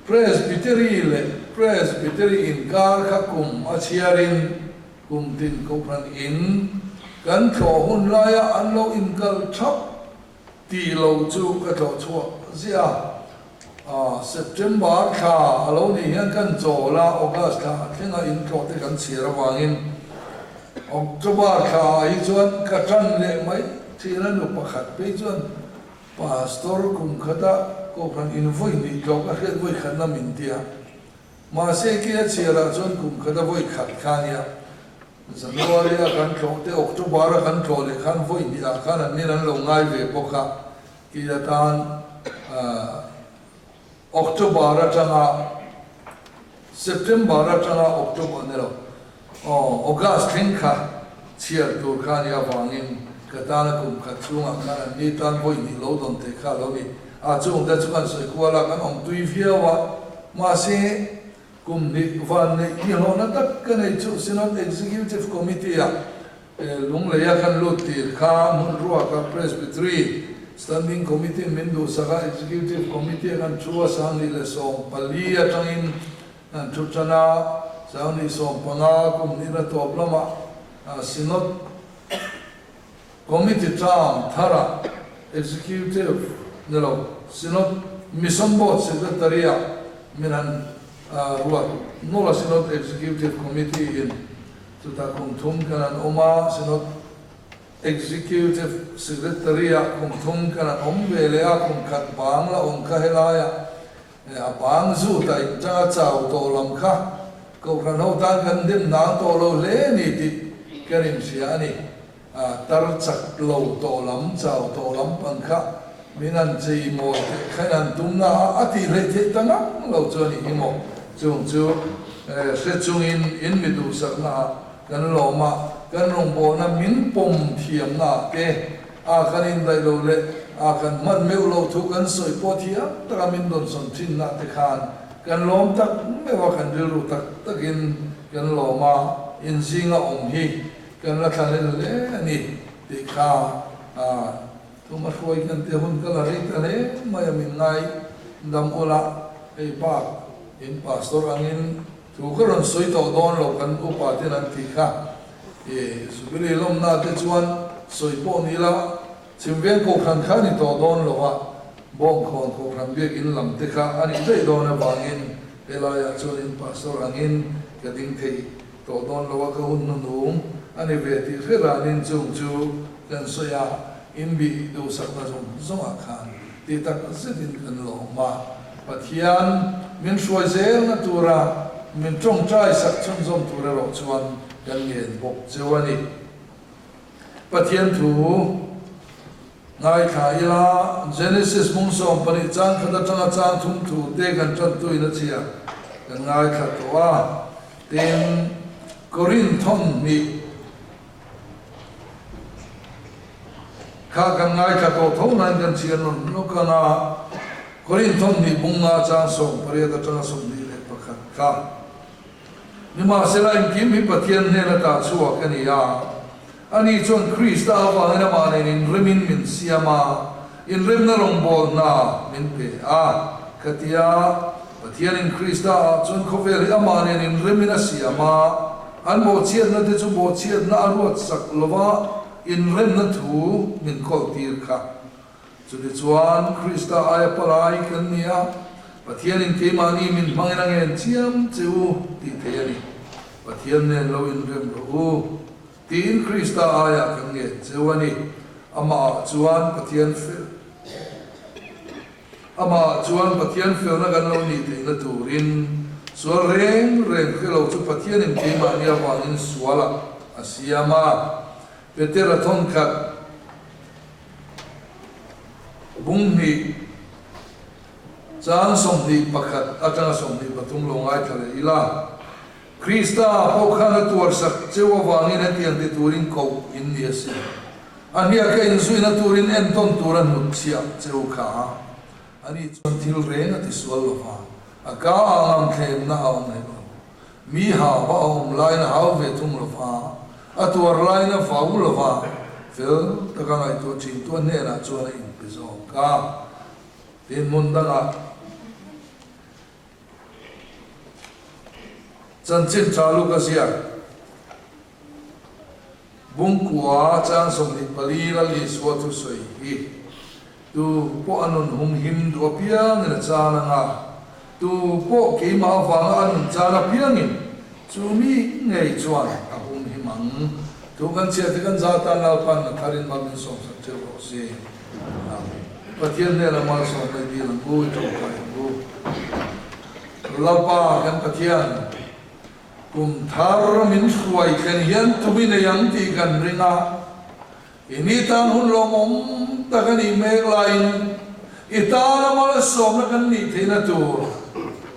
Presbytery leh Presbytery inkar kha kum a chhiarin kum tin kohhran in kan thlawh hun laia an lo inkal thap tih lo chu ka tlawh chhuak ziah a. September thla a lo nih hian kan chawl a, August thla thlenga intlawh te kan chhiar avangin October thla ah hi chuan ka tan leh mai thin a, nu pakhat phei chuan Pastor kum khata Kohhran in vawi hnih tlawk a hriat vawi khatna min ti a, mahse khi a chhiarah chuan kum khata vawi khat kha a nia. January a kan tlawh te, October a kan tlawh leh khan vawi hnih ah khan an nin an lo ngai ve bawk a, khi atan October atanga September atanga October ni lo, aw August thleng kha chhiar tur kha a nih avangin ka tana kum khat chhungah khan an ni tan vawi hnih lo dawn theih kha a lo ni. A chungte chu kan sawi kual a, kan awm tui viau a, mahse kum hnih van neih nihlawhna tak ka nei chu Synod Executive Committee-ah Lungleia kan lut tir kha hmun ruaka Presbytery Standing Committee min duhsak a, Executive Committee a kan thu a, 2014 atangin kan thu tan a, 2015 kum hnihna tawp lamah Synod Committee term tharah Executive ni lo Synod Mission Board Secretary-ah min han ruat nawlh a, Synod Executive Committee in. Chutah kum thum kan an awm a, Synod Executive Secretary ah kum thum kan an awm ve leh a, kum khat bang la awm kha helaia a bang zut a intanga chau tawh lam kha Kohhran ho tan kan dem nang tawh lo hle a ni tih ka rinhria a ni. Tar chak lo tawh lam, chau tawh lam pang kha min han chei mawi theih khain han tum na a, a tih hleih theih ta ngang lo chu a ni hi maw? Chung chu hre chungin in mi duhsakna ah kan lawm a, kan rawngbawlna min pawm thiamna ah te a kan indaih lo leh a kan hman meuh lo thu kan sawi pawh thiam taka min dawnsawn thinna te khan kan lawm tak meuh a, kan rilru tak takin kan lawm a, inzinga awm hi Kan la thla hlel hle a ni tih kha thuma hruai kan tih hun ka la rei ta hle mai a, min ngai dam ula, hei bak in pastor angin thu ka rawn sawi tawh dawn lo kan upa ten an tih kha i Jubilee lawmna te chuan sawi pawh ni la chhimveng kohhran kha a ni tawh dawn lo a, bawngkhawn kohhran biakin lam te kha a nih daih dawn avangin helaiah chuan in pastor angin ka ding thei Tawh dawn lo a ka hun hnunung a ni ve tih hre ranin chung chu kan sawi a, in bih duhsakna zawng zawngah khan tih tak zetin kan lawm a. Pathian min hruai zelna tura min tawngtai sak chhunzawm tur erawh chuan kan ngen bawk cheu a ni. Pathian thu ngaithla ila Genesis hmung 12 chang khat atanga chang thum thu te kan tantuin a chhiar kan ngaithla tawh a. Tin, Korinth 2 kha kan ngaithla tawh tho nain kan chhiar nawn nawk ang a, Korinth 2 bung nga chang 18 atanga 21 kha. Nimahsela engkim hi Pathian hnen ata chhuak a ni a, ani chuan Krista avangin amah nen inremin min siam a, inremna rawngbawlna min pe a. Khatia Pathianin Krista ah chuan khawvel hi amah nen inremin a siam a, an bawhchhiatna te chu bawhchhiatna a ruat sak lova inremna thu min kawltir kha. Chutichuan Krista aia palai kan ni a, Pathianin keimahni min hmangin a ngen chiam che u tih thei a ni. Pathian nen lo inrem rawh u tiin Krista aiah kan ngen cheu a ni. Amahah chuan Pathian fel Amahah chuan Pathian felna kan lo nih theihna turin sual reng reng hre lo chu Pathianin keimahni avangin sualah a siam a. Petera thawnkhat bung hnih chang 21 atanga 23 lo ngaithla leh ila, Krista pawh khan a tuarsak cheu avangin hetiang ti turin koh in ni a si. A hniaka inzuina turin entawn tur a hnutchhiah cheu kha. Ani chuan thil reng a tisual lo va, a ka ah ngamthlemna a awm hek lo. Mi ha va a awm laiin a hau ve thung lo va, a tuar laiin a vau lo va, fel taka ngaihtuah thintu a hnenah chuan a inpe zawk a. Tin, hmun dangah chanchin tha luk a ziak. Bungkua chang 24 Lal Isua thusawi hi tu pawh a nun hum him duh apiangin a chan ang a, tu pawh keimah avanga a nun chan apiangin chu mi ngei chuan a hum him ang. Thu kan chhiat hi kan za tan Lalpan a tharin mal min sawmsak theuh rawh se. Amen. Pathian hnenah malsawm mai dil ang u, i tawngtai ang u. Lalpa kan Pathian. Kum thar min hruai thlen hian tum i nei ang tih kan ring a, i ni tan hun lawmawm tak a nih mek laiin i tana malsawmna kan nih theihna tur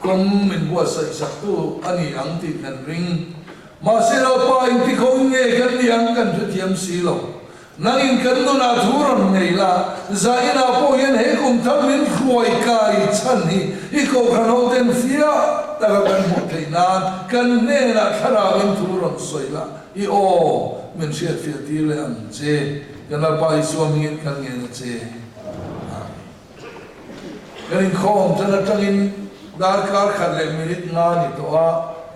kawng min buatsaih saktu a ni ang tih kan ring. Mahse Lalpa intikho nge kan nih ang kan hrethiam si lo. Nangin kan nunah thu rawn nei la, zainah pawh hian he kum thar min hruai kai chhan hi i kohhran ho ten fiah taka kan hmuh theih nan kan hnenah thlarauin thu rawn sawi la, i aw min hriatfiah tir leh ang che, kan Lalpa Isua hmingin kan ngen a che. Amen. Kan inkhawm tan atangin darkar khat leh minute nga ni tawh a,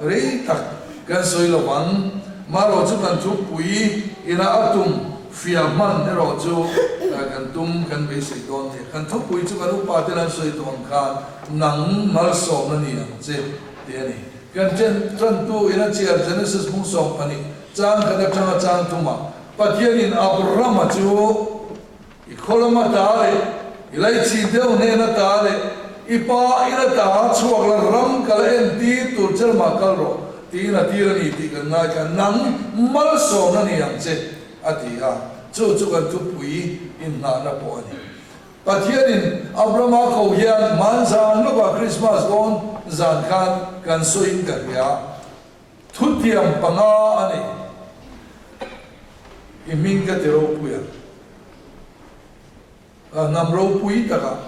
rei tak kan sawi lo vang. Marawh chu kan thupui ina a tum fiah hman erawh chu kan tum kan beisei dawn nia. Kan thupui chu kan upa ten an sawi tawh ang khan nang malsawmna ni ang che tih a ni. Kan tantu ina chiar Genesis hmung 12 chang khat atanga chang thumah. Pathianin Abrahama chu i khaw lama ta leh i laichin deuh hnena ta leh i pa ina ta chhuak la ram kal en tir tur che lamah kal rawh tiin a tir a ni tih kan ngaithla. Nang malsawmna ni ang che a ti a, chu chu kan thupui inhnahna pawh a ni. Pathianin Abrahama ko hian hman zan lawkah Krismas dawn zan khan kan sawiin ka hria. Thutiam panga a ni. I hming ka ti ropui a. A hnam ropui takah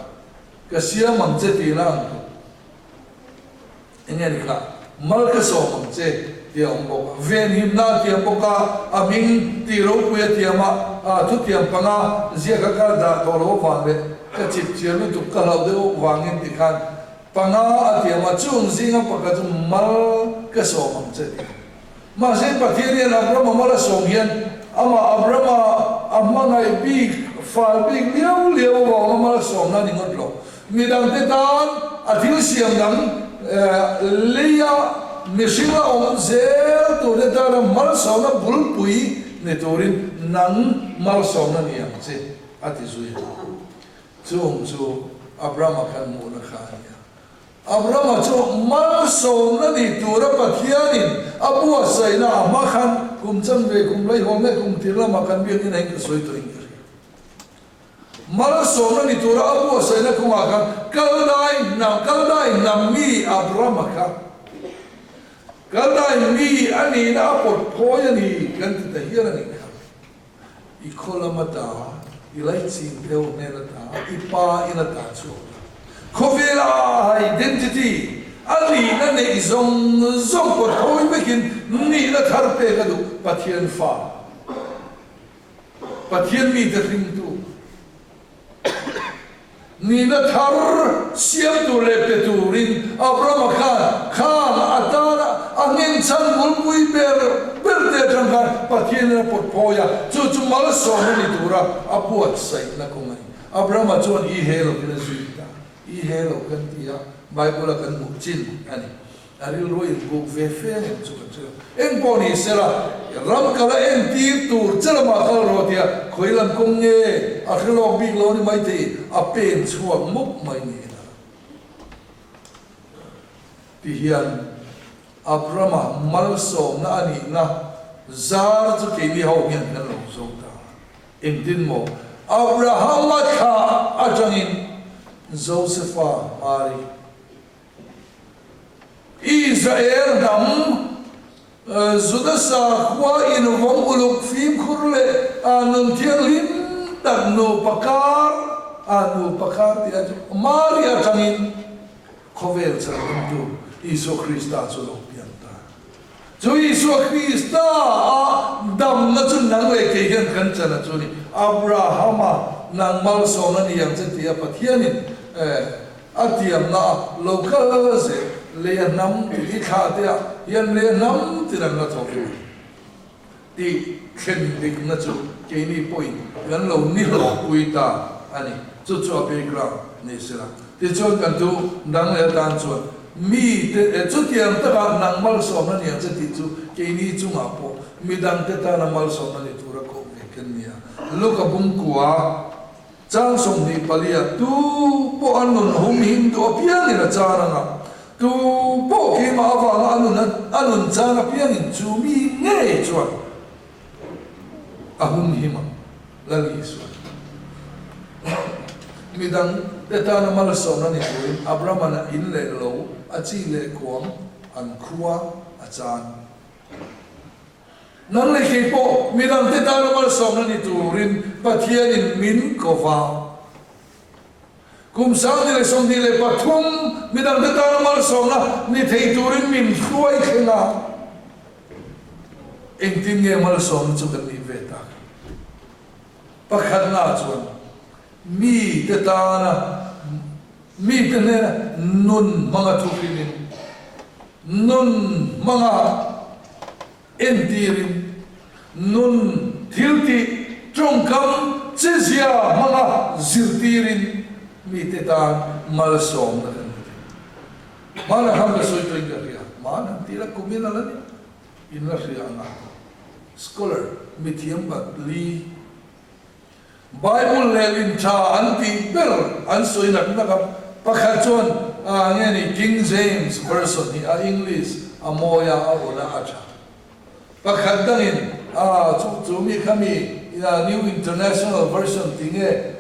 ka siam ang che tihna ang tawh. Enge ni kha? Mal ka sawm ang che tih a awm bawk a. Venhimna a tiam bawk a, a hming tih ropui a tiam a, a thutiam panga ziak a kal dah tawh loh avang leh ka chip chian lutuk ka hlauh deuh vangin ti khan panga a tiam a, chung zinga pakhat chu mal ka sawm ang che tih a. Mahse Pathian hian Abrahama mal a sawm hian amah Abrahama a hmangaih bik fal bik liau liau avanga mal a sawmna a ni ngawt lo. Midangte tan a thil siam dang leia mihring a awm zel turte tana malsawmna bulpui ni turin nang malsawmna ni ang che, a ti zui a. Chung chu Abrahama khan hmuhna kha a ni a. Abrahama chu malsawmna ni tura Pathianin a buatsaihna a hma khan kum chanve kum laihawm leh kum tir lamah kan biakinn a in ka sawi tawhin ka hria. Malsawmna ni tura a buatsaihna kawngah khan Kaldai hnam, Kaldai hnam mi Abrahama kha Kaldai mi a nihna a pawt phawi a ni kan ti ta hial a nih kha. I khaw lam ata, i laichin deuh hnen ata, i pa in ata chhuak ta. Khawvela a identity, a nihna neih zawng zawng pawt phawi vekin nihna thar pek a duh Pathian fa. Pathian mite hringtu nihna thar siamtu leh pe turin Abrahama khan khan a tana a nghenchhan bulpui ber berte atang khan Pathianin a pawt phawi a, chu chu malsawm a ni tura a buatsaihna kawng a ni. Abrahama chuan i he lovin a zui ta. I he lo kan ti a, Bible-a kan hmuh chin a ni. A rilru a inbuk ve fe ang em chu kan hre lo. Eng pawh ni sela, ram kal a entir tur che lamah kal rawh tia khawi lam kawng nge a hre lawk bik lo ni maithei a pen chhuak mawp mai niin a lang. Ti hian Abrahama malsawmna a nihna zar chu keini ho hian kan lo zo ta. Engtin maw? Abrahama thlah atangin Josepha Mari Israel hnam Juda sakhua invawm uluk fimkhur leh nun thianghlim tak nupa kar nupa kar tih a chu Mari atangin khawvel chhandamtu Isua Krista chu lo piang ta. Chu Isua Krista a damna chu nang leh kei hian kan chan a chu ni. Abrahama nang malsawm a ni ang che tia Pathianin A tiamna a lo kal zel lei a hnam tih hi thlah te ah hian lei a hnam tin an la thawk em ani tih thlen dikna chu keini pawhin kan lo ni hlawhpui ta a ni. Chu chu a background ni sela. Tichuan kan thu dang leh atan chuan mi te chutiang takah nang malsawmna ni ang che tih chu keini chungah pawh midangte tana malsawmna ni tura koh ve kan ni a. Luka bungkua Chang 24 tu pawh a nun hum him duh apiangin a chan ang a, tu pawh keimah avanga a nun a nun chan apiangin chu mi ngei chuan a hum him ang, Lal Isua Midang te tana malsawmna ni turin Abrahama'n a in leh lo, a chi leh kuang an khua a chan. Nang leh kei pawh midangte tana malsawmna ni turin Pathianin min ko va. Kum 2023 midangte tana malsawmna ni thei turin min hruai thleng a. Engtin nge malsawmna chu kan nih ve tak? Pakhatna chuan mite tana mite hnena nun hmanga thuhrimin, nun hmanga Entirin, nun thiltih tawngkam chezia hmanga zirtirin mite tan malsawmna kan ni thei. Hmana khan ka sawi tawhin ka hria, hmana han tih la kumin a la ni, in la hria ang a. Scholar, mithiam patli. Bible lehlin tha an tih ber an sawi nak nak a, pakhat chuan a nge ni King James Version hi a English a mawi a, a awn a, a tha. Pakhat dangin a chu chu mi kha mi New International Version tih nge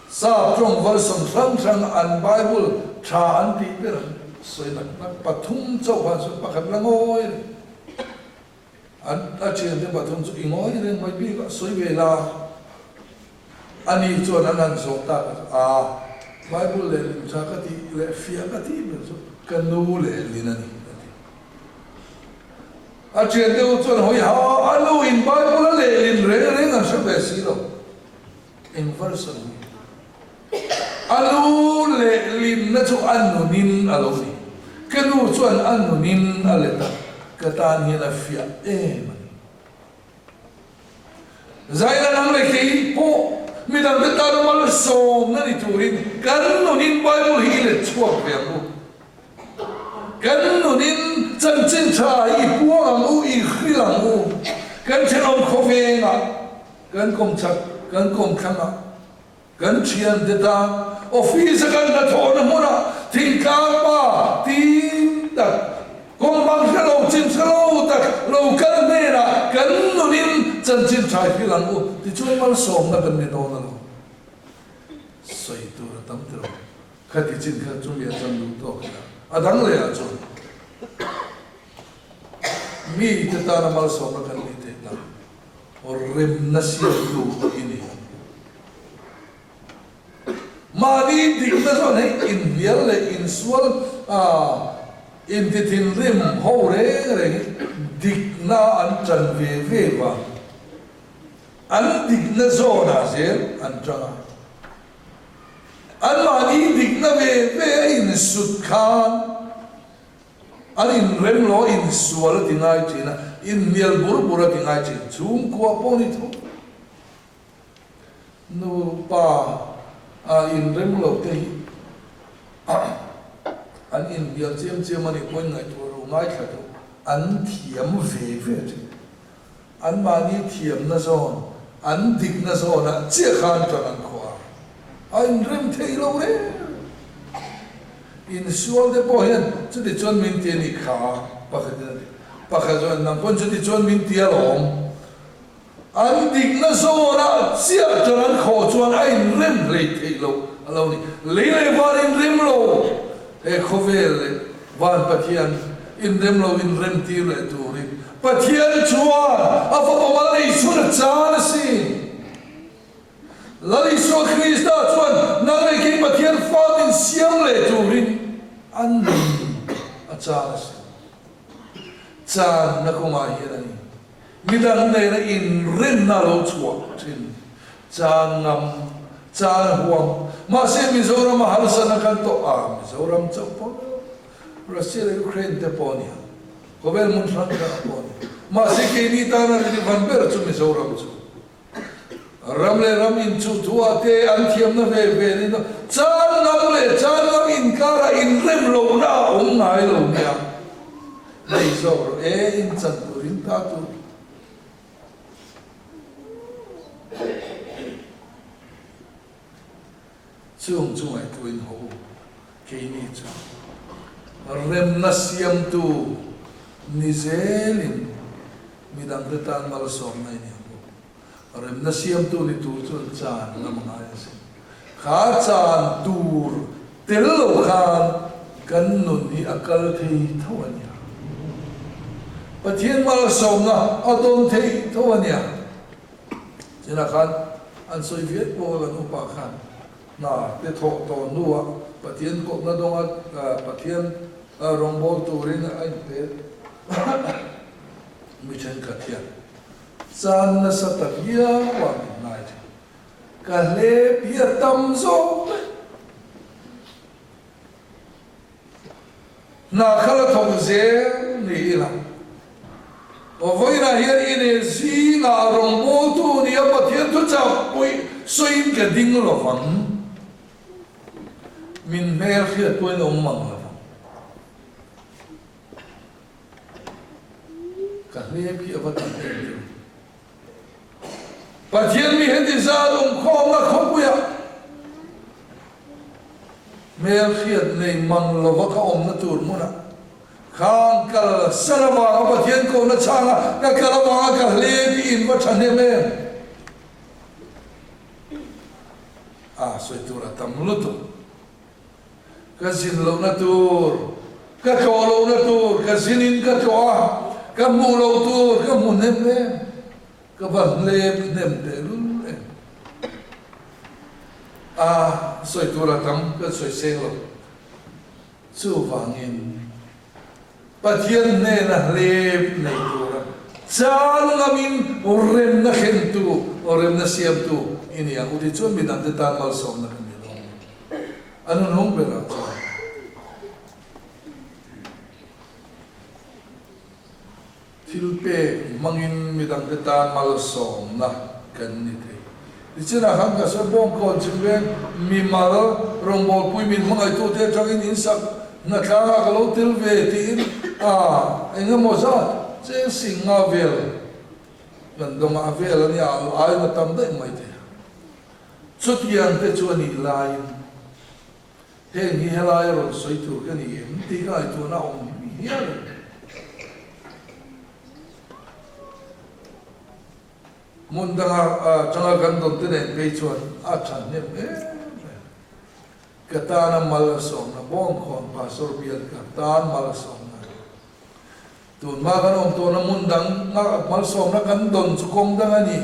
Sap tawng version hrang hrang an Bible tha an tih ber an sawi nak nak pathum chauh khan sawi pakhat la ngawi reng. An a thiante pathum chu i ngawi reng mai bik a, sawi ve la. Ani chuan an han zawh tak a chu, A, Bible lehlin tha ka tih leh fiah ka tih ber chu ka nu lehlin a ni, a ti. A thiante ho chuan hawi ha, a nu in Bible a lehlin reng reng an hre ve si lo. Eng version nge? A nu lehlinna chu a nunin a lo ni. Ka nu chuan a nunin a let a, ka tan hian a fiah em a ni. Zaina nang leh kei pawh midangte tan malsawmna ni turin kan nunin Bible hi i let chhuak ve ang u. Kan nunin chanchin tha hi i puang ang u, i hril ang u. Kan thenawm khawvengah Kan kawmchak, kan kawmthlangah, kan thiante tan office a kan hnathawhna hmunah thingtlang pa tim tak, kawng bang hre lo, chin hre lo tak lo kal hnenah kan nunin chanchin tha hi lang u tichuan malsawmna kan ni dawn a lo. Sawi tur a tam tilo. Khati chin kha chumi a chan duh tawk ila a dang leh ah chuan mi te tana malsawmna kan nih theih nan Remna siamtu i ni. Mahni dikna chuan hei inhnial leh insual intithinrim ho reng reng hi dikna an ṭan ve ve vang. An dikna zawnah zel an ṭang a. Anmahni dikna ve ve a insut khan An inrem lo a, insual a ti ngai thin a, inhnial bur bur a ti ngai thin. Chhungkua pawh ni tho. Nupa a inrem lo te hi an inhnial chiam chiam a nih pawhin ngaihtuah lo ngaithla tawh an thiam ve ve thin. Anmahni thiamna zawn, an dikna zawnah chiah khan tan an khuah a, a inrem thei lo reng. Insual te pawh hian chuti chuan min ti a nih kha, pakhatin a ti. Pakhat chuan nang pawn chuti chuan min ti alawm. An dikna zawnah chiah tan an khawh chuan a inrem hlei theih loh a lo ni. Lei leh van inrem lo, he khawvel leh van Pathian inrem lo inrem tir leh turin Pathian chuan a fapa mal nei chhun a chan asin. Lal Isua Krista chuan nang leh kei Pathian fa min siam leh turin a nun a chan asin. Channa kawngah hian a ni. Midang nena inrinna lo chhuah thin. Chan ngam, chan huam. Mahse Mizoram a harsatna kan tawh a, Mizoram chauh pawh ni lo, Russia leh Ukraine te pawh a ni ang. Khawvel hmun hrang hrang ah pawh a ni. Mahse keini tana ri van ber chu Mizoram chu. Ram leh ram inchuh thu ah te an thiamna ve ve ni no. Chan ngam leh chan ngam inkar ah inrem lohna a awm ngai lo nia. Nei zawk rawh e in chan tur in ta tur. Chung chu ngaihtuahin haw u, keini chu remna siamtu ni zelin midangte tan malsawmna i ni ang bawk. Remna siamtu ni tur chuan chan lam a ngai a sin. Kha chan tur tel lo khan kan nun hi a kal thei tho a nia. Pathian malsawmna a dawn thei tho a nia. Chinah khan an sawi viau pawh a kan upa khan hna te thawh tawh hnuah Pathian kawpna dawnga Pathian rawngbâwl turin a inpel mi thenkhat hian chan nasa ta viau a min ngai thin. Ka hlep hi a tam zawk daih. Hna kha la thawk zel ni ila. Vawiinah hian i nen zingah rawngbawltu nia Pathian thuchak pawih sawiin ka ding lovang. Min hmel hriat pawhin awm mang lovang. Ka hlep hi a va tam em em. Pathian mi heti zat awmkhawmna khawpuiah hmel hriat nei mang lova ka awmna tur hmunah khan kal san avanga Pathian kohna chhanga ka kal avanga ka hlep hi in va thahnem em? A sawi tur a tam lutuk. Ka zin lohna tur, ka tlawh lohna tur ka zinin ka tlawh a, ka hmuh loh tur ka hmu hnem em, ka va hlep hnem tehlul em. A sawi tur a tam kan sawi seng lo. Chuvangin Pathian hnena hlep nei tura chang ngamin remna thlentu, remna siamtu i ni ang u tih chuan midangte tan malsawmna kan ni dawn a ni. A nunhung berah chuan thil pek hmangin midangte tan malsawmna kan ni thei. Tichinah khan ka sawi bawngkawn chim veng mimal rawngbawlpui min hmangaihtute atangin insak hnatlangah ka lo tel ve tiin a eng emaw zat cheng sing nga vel kan dawng a, a vel a nia a aiin a tam daih mai thei a. Chutiang te chu a nih laiin heng hi helai a rawn sawi tur ka ni em tih ka ngaihtuahna a awm hial a ni. Hmun danga atanga kan dawn te nen phei chuan a tha hnem em em. Ka tana mal a sawmna bawngkhawn Pastor bial ka tan mal a sawmna. Tunhma kan awm tawhna hmun dang malsawmna kan dawn chu kawng dang a ni.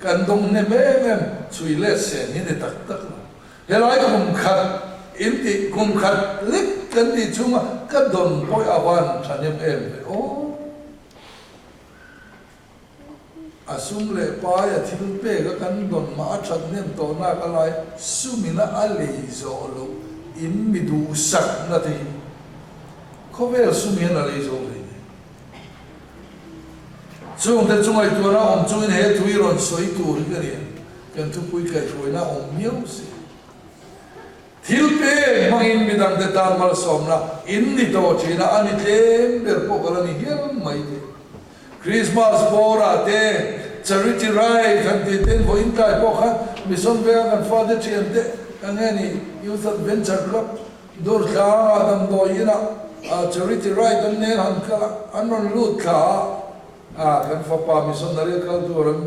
Kan dawng hnem em em chhui let sen hi ni tak tak lo. Helai kum khat in tih kum khat lek kan tih chhunga ka dawn pawh a van tha hnem em ve aw. A sum leh pai a thil pek a kan dawn mah a that hnem tawh nak a lai sumina a lei zawh loh in mi duhsak na te hi khawvel sum hian a lei zo hlei nen. Chung te chu ngaihtuahna awm chungin he thu hi rawn sawi tur hi ka ni a, kan thupui kaihhruaina awm miau si. Thil pek hmangin midangte tan malsawmna in ni tawh thin a, a ni tlem ber pawh ka la ni hial mai thei. Christmas bawrah te, Charity Ride han tih ten vawiin tlai pawh khan Mission Venga kan fate thiante ka nge ni Youth Adventure Club Durthlangah damdawi inah Charity Ride an nen han kal a, an rawn lut thla a, kan fapa missionary a kal tur an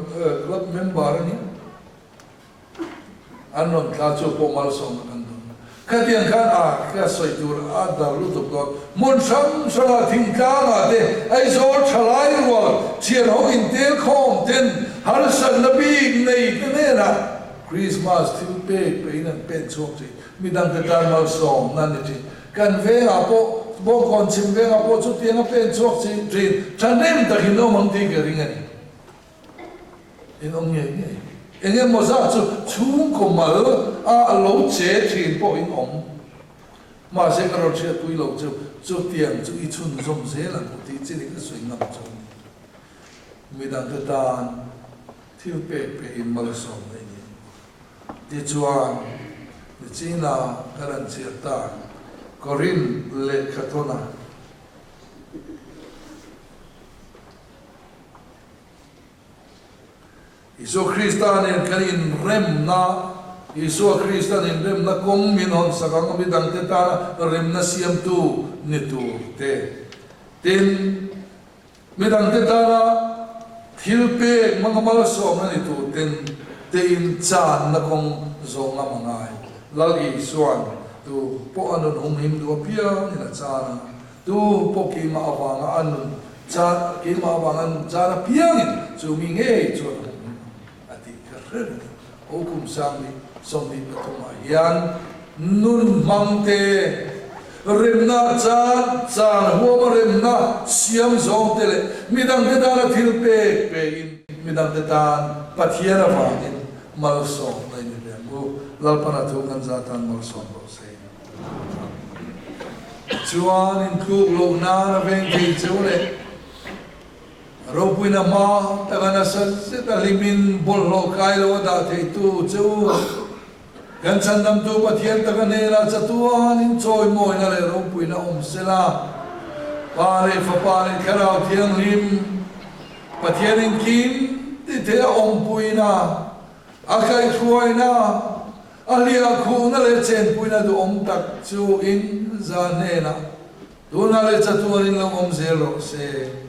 club member a ni. An rawn tla chu pawh malsawmna kan dawn. Khatiang khan a ka sawi tur a dar lutuk dawn. Hmun hrang hrangah thingtlangah te Aizawl thalai rual thian ho intel khawm ten harsatna bik nei te hnenah Christmas thil pek peihin an pen chhuak thin. Midangte tan malsawmna a ni thin. Kan vengah pawh Bawngkawn chhim vengah pawh chutiang a pen chhuak thin. Thahnem takin awm ang tih ka ring a ni. In awm ngei ngei. Eng emaw zat chu chhungkaw mal a lo che thin pawh in awm. Mahse ka rawn hriatpui lo chu chutiang chu i chhunzawm zel ang u tih chin i ka sawi ngam chu a ni. Midangte tan thil pek peh in malsawm mai ni. Tichuan, nichina ka rawn chhiar ta Korinth lehkhathawnah. Isua Krista nen kan inremna, Isua Kristan inremna kawng min hawn sak ang a, midangte tana remna siamtu ni tur te. Tin, midangte tana thil pek hmanga malsawmna ni tur ten te inchanna kawng zawng ngam a ngai. Lal Isua'n tu pawh a nun humhim duh apiangin a chan a. Tu pawh keimah avanga a nun chan, keimah avanga a nun chan apiangin chu mi ngei chuan a hmu a tih ka hre reng a. Aw kum 2023 ah hian nun hmang te, remna chan, chan huama remna siam zawng te leh midangte tana thil pek pein midangte tan Pathian avangin malsawmna in i ve ang u. Lalpan a thu kan za tan malsawm rawh se. Chuan intluk loh nan a veng thei cheu leh ropuina hma taka nasa zet a hlimin bawlhhlawh kai lo a dah theitu cheu kan chhandamtu Pathian taka hnenah chatuanin chawimawina leh ropuina awm sela, Pa leh Fapa leh Thlarau Thianghlim. Pathianin kim ti thei a awmpuina, a kaihhruaina, a hliahkhuhna leh chenpuina duhawm tak chu in za hnenah tunah leh chatuanin lo awm zel rawh se.